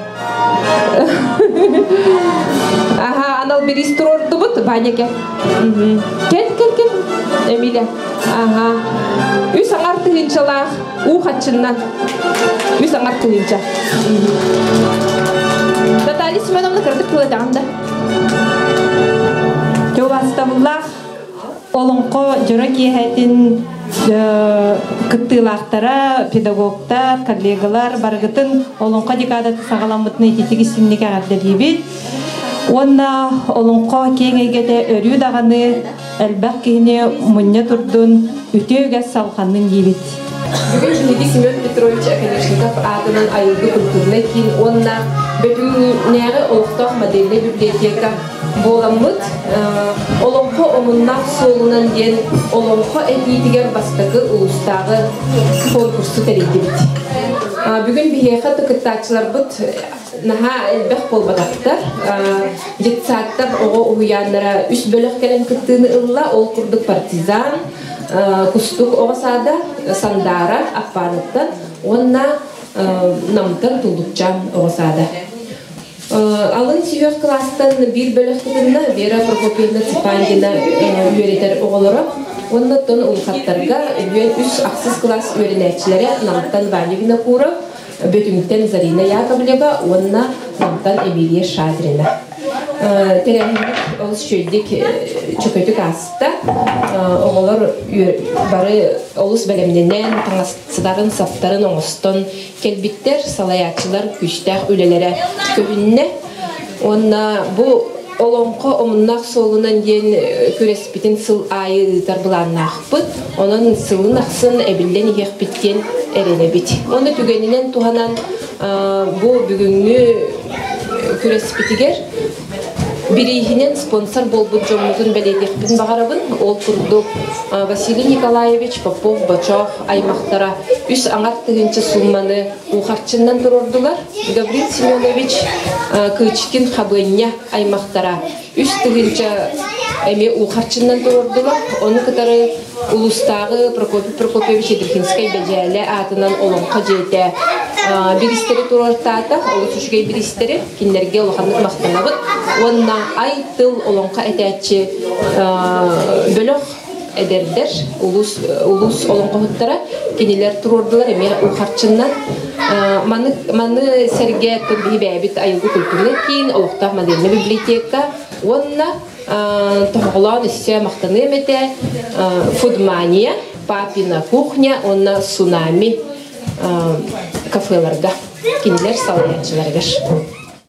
Аха, анал бириис туруордубут, Ваня кэл. Кэл, кэл, кэл. Эмиля. Аха. Үс аҥар тыһыынчалаах уу хаччыннан. Үс аҥар тыһыынча. Наталья Семеновна кыратык тыл этэҕин да. Убастабыллаах олоҥхо дьоро киэһэтин кыттыылаахтара, педагогтар, коллегалар барыгытын олоҥхо декадата саҕаламмытын ититик истинник эҕэрдэлиибит. Уонна олоҥхо киэҥ эйгэтэ өрүү даҕаны элбэх киһини мунньа турдун, үтүө үгэс салҕаннын диибит. Бүгүн биһиги Семен Петрович Оконешников аатынан айылгы культурнай киин уонна Бөтүҥнээҕи олохтоох модельнай библиотека буоламмыт Олоҥхо омуннаах суолунан диэн олоҥхо этиитигэр бастакы улуустааҕы конкурсу тэрийдибит. Бүгүн биһиэхэ кыттааччыларбыт наһаа элбэх буолбатахтар. Детсадтар оҕо уһуйааннара үс бөлөх кэлэн кыттыыны ылла. Ол курдук партизан, Кустук оҕо саада, Сандаара, Аппааныттан уонна Намтан Туллукчаан оҕо саада. Алын сүһүөх кылаастан биир бөлөх кытынна Вера Прокопьевна Цыпандина үөрэтэр оҕолоро уонна оттон улахаттарга үһүөн үс ахсыс кылаас үөрэнээччилэрэ Намтан Ваня Винокуров, Бөтүҥтэн Зарина Яковлева уонна Намтан Эмилия Шадрина. Тэрээһиммит олус үчүгэйдик чөкөтүк ааста. Оҕолор бары олус бэлэмнэнэн, таҥастарын, саптарын оҥостон кэлбиттэр, салайааччылар күүстээх үлэлэрэ көһүннэ. Уонна бу олоҥхо омуннаах суолунан диэн күрэспитин сыл аайы ыытар былааннаахпыт. Онон сылын ахсын эбиллэн иһиэхпит диэн эрэнэбит. Уонна түгэнинэн туһанан бу бүгүҥҥү күрэспитигэр Бирииһинэн спонсор буолбут дьоммутун бэлиэтиэхпин баҕарабын. Ол курдук Василий Николаевич Попов-Бочоох аймахтара үс аҥар тыһыынча суумманы уу харчыннан туруордулар. Гаврил Семенович Кычкин Хабыанньа аймахтара үс тыһыынча эмиэ уу харчыннан туруордулар. Ону кытары улуустааҕы Прокопий Прокопьевич Ядрихинскай Бэдьээлэ аатынан Олоҥхо дьиэтэ бириистэри туруортаата. Олус үчүгэй бириистэри. Кинилэргэ улаханнык махтанабыт. Уонна ай тыл олоҥхо этээччи бөлөх эдэрдэр, улуус, улуус олоҥхоһуттара кинилэр туруордулар эмиэ уу харчыннан. Маны, маны сэргэ биһи бэйэбит айылгы культурнай киин, олохтоох модельнай библиотека уонна тоһоҕолоон өссө махтаныам этэ Фудмания, Папина кухня уонна Цунами кафеларга кинилэр салайааччыларыгар.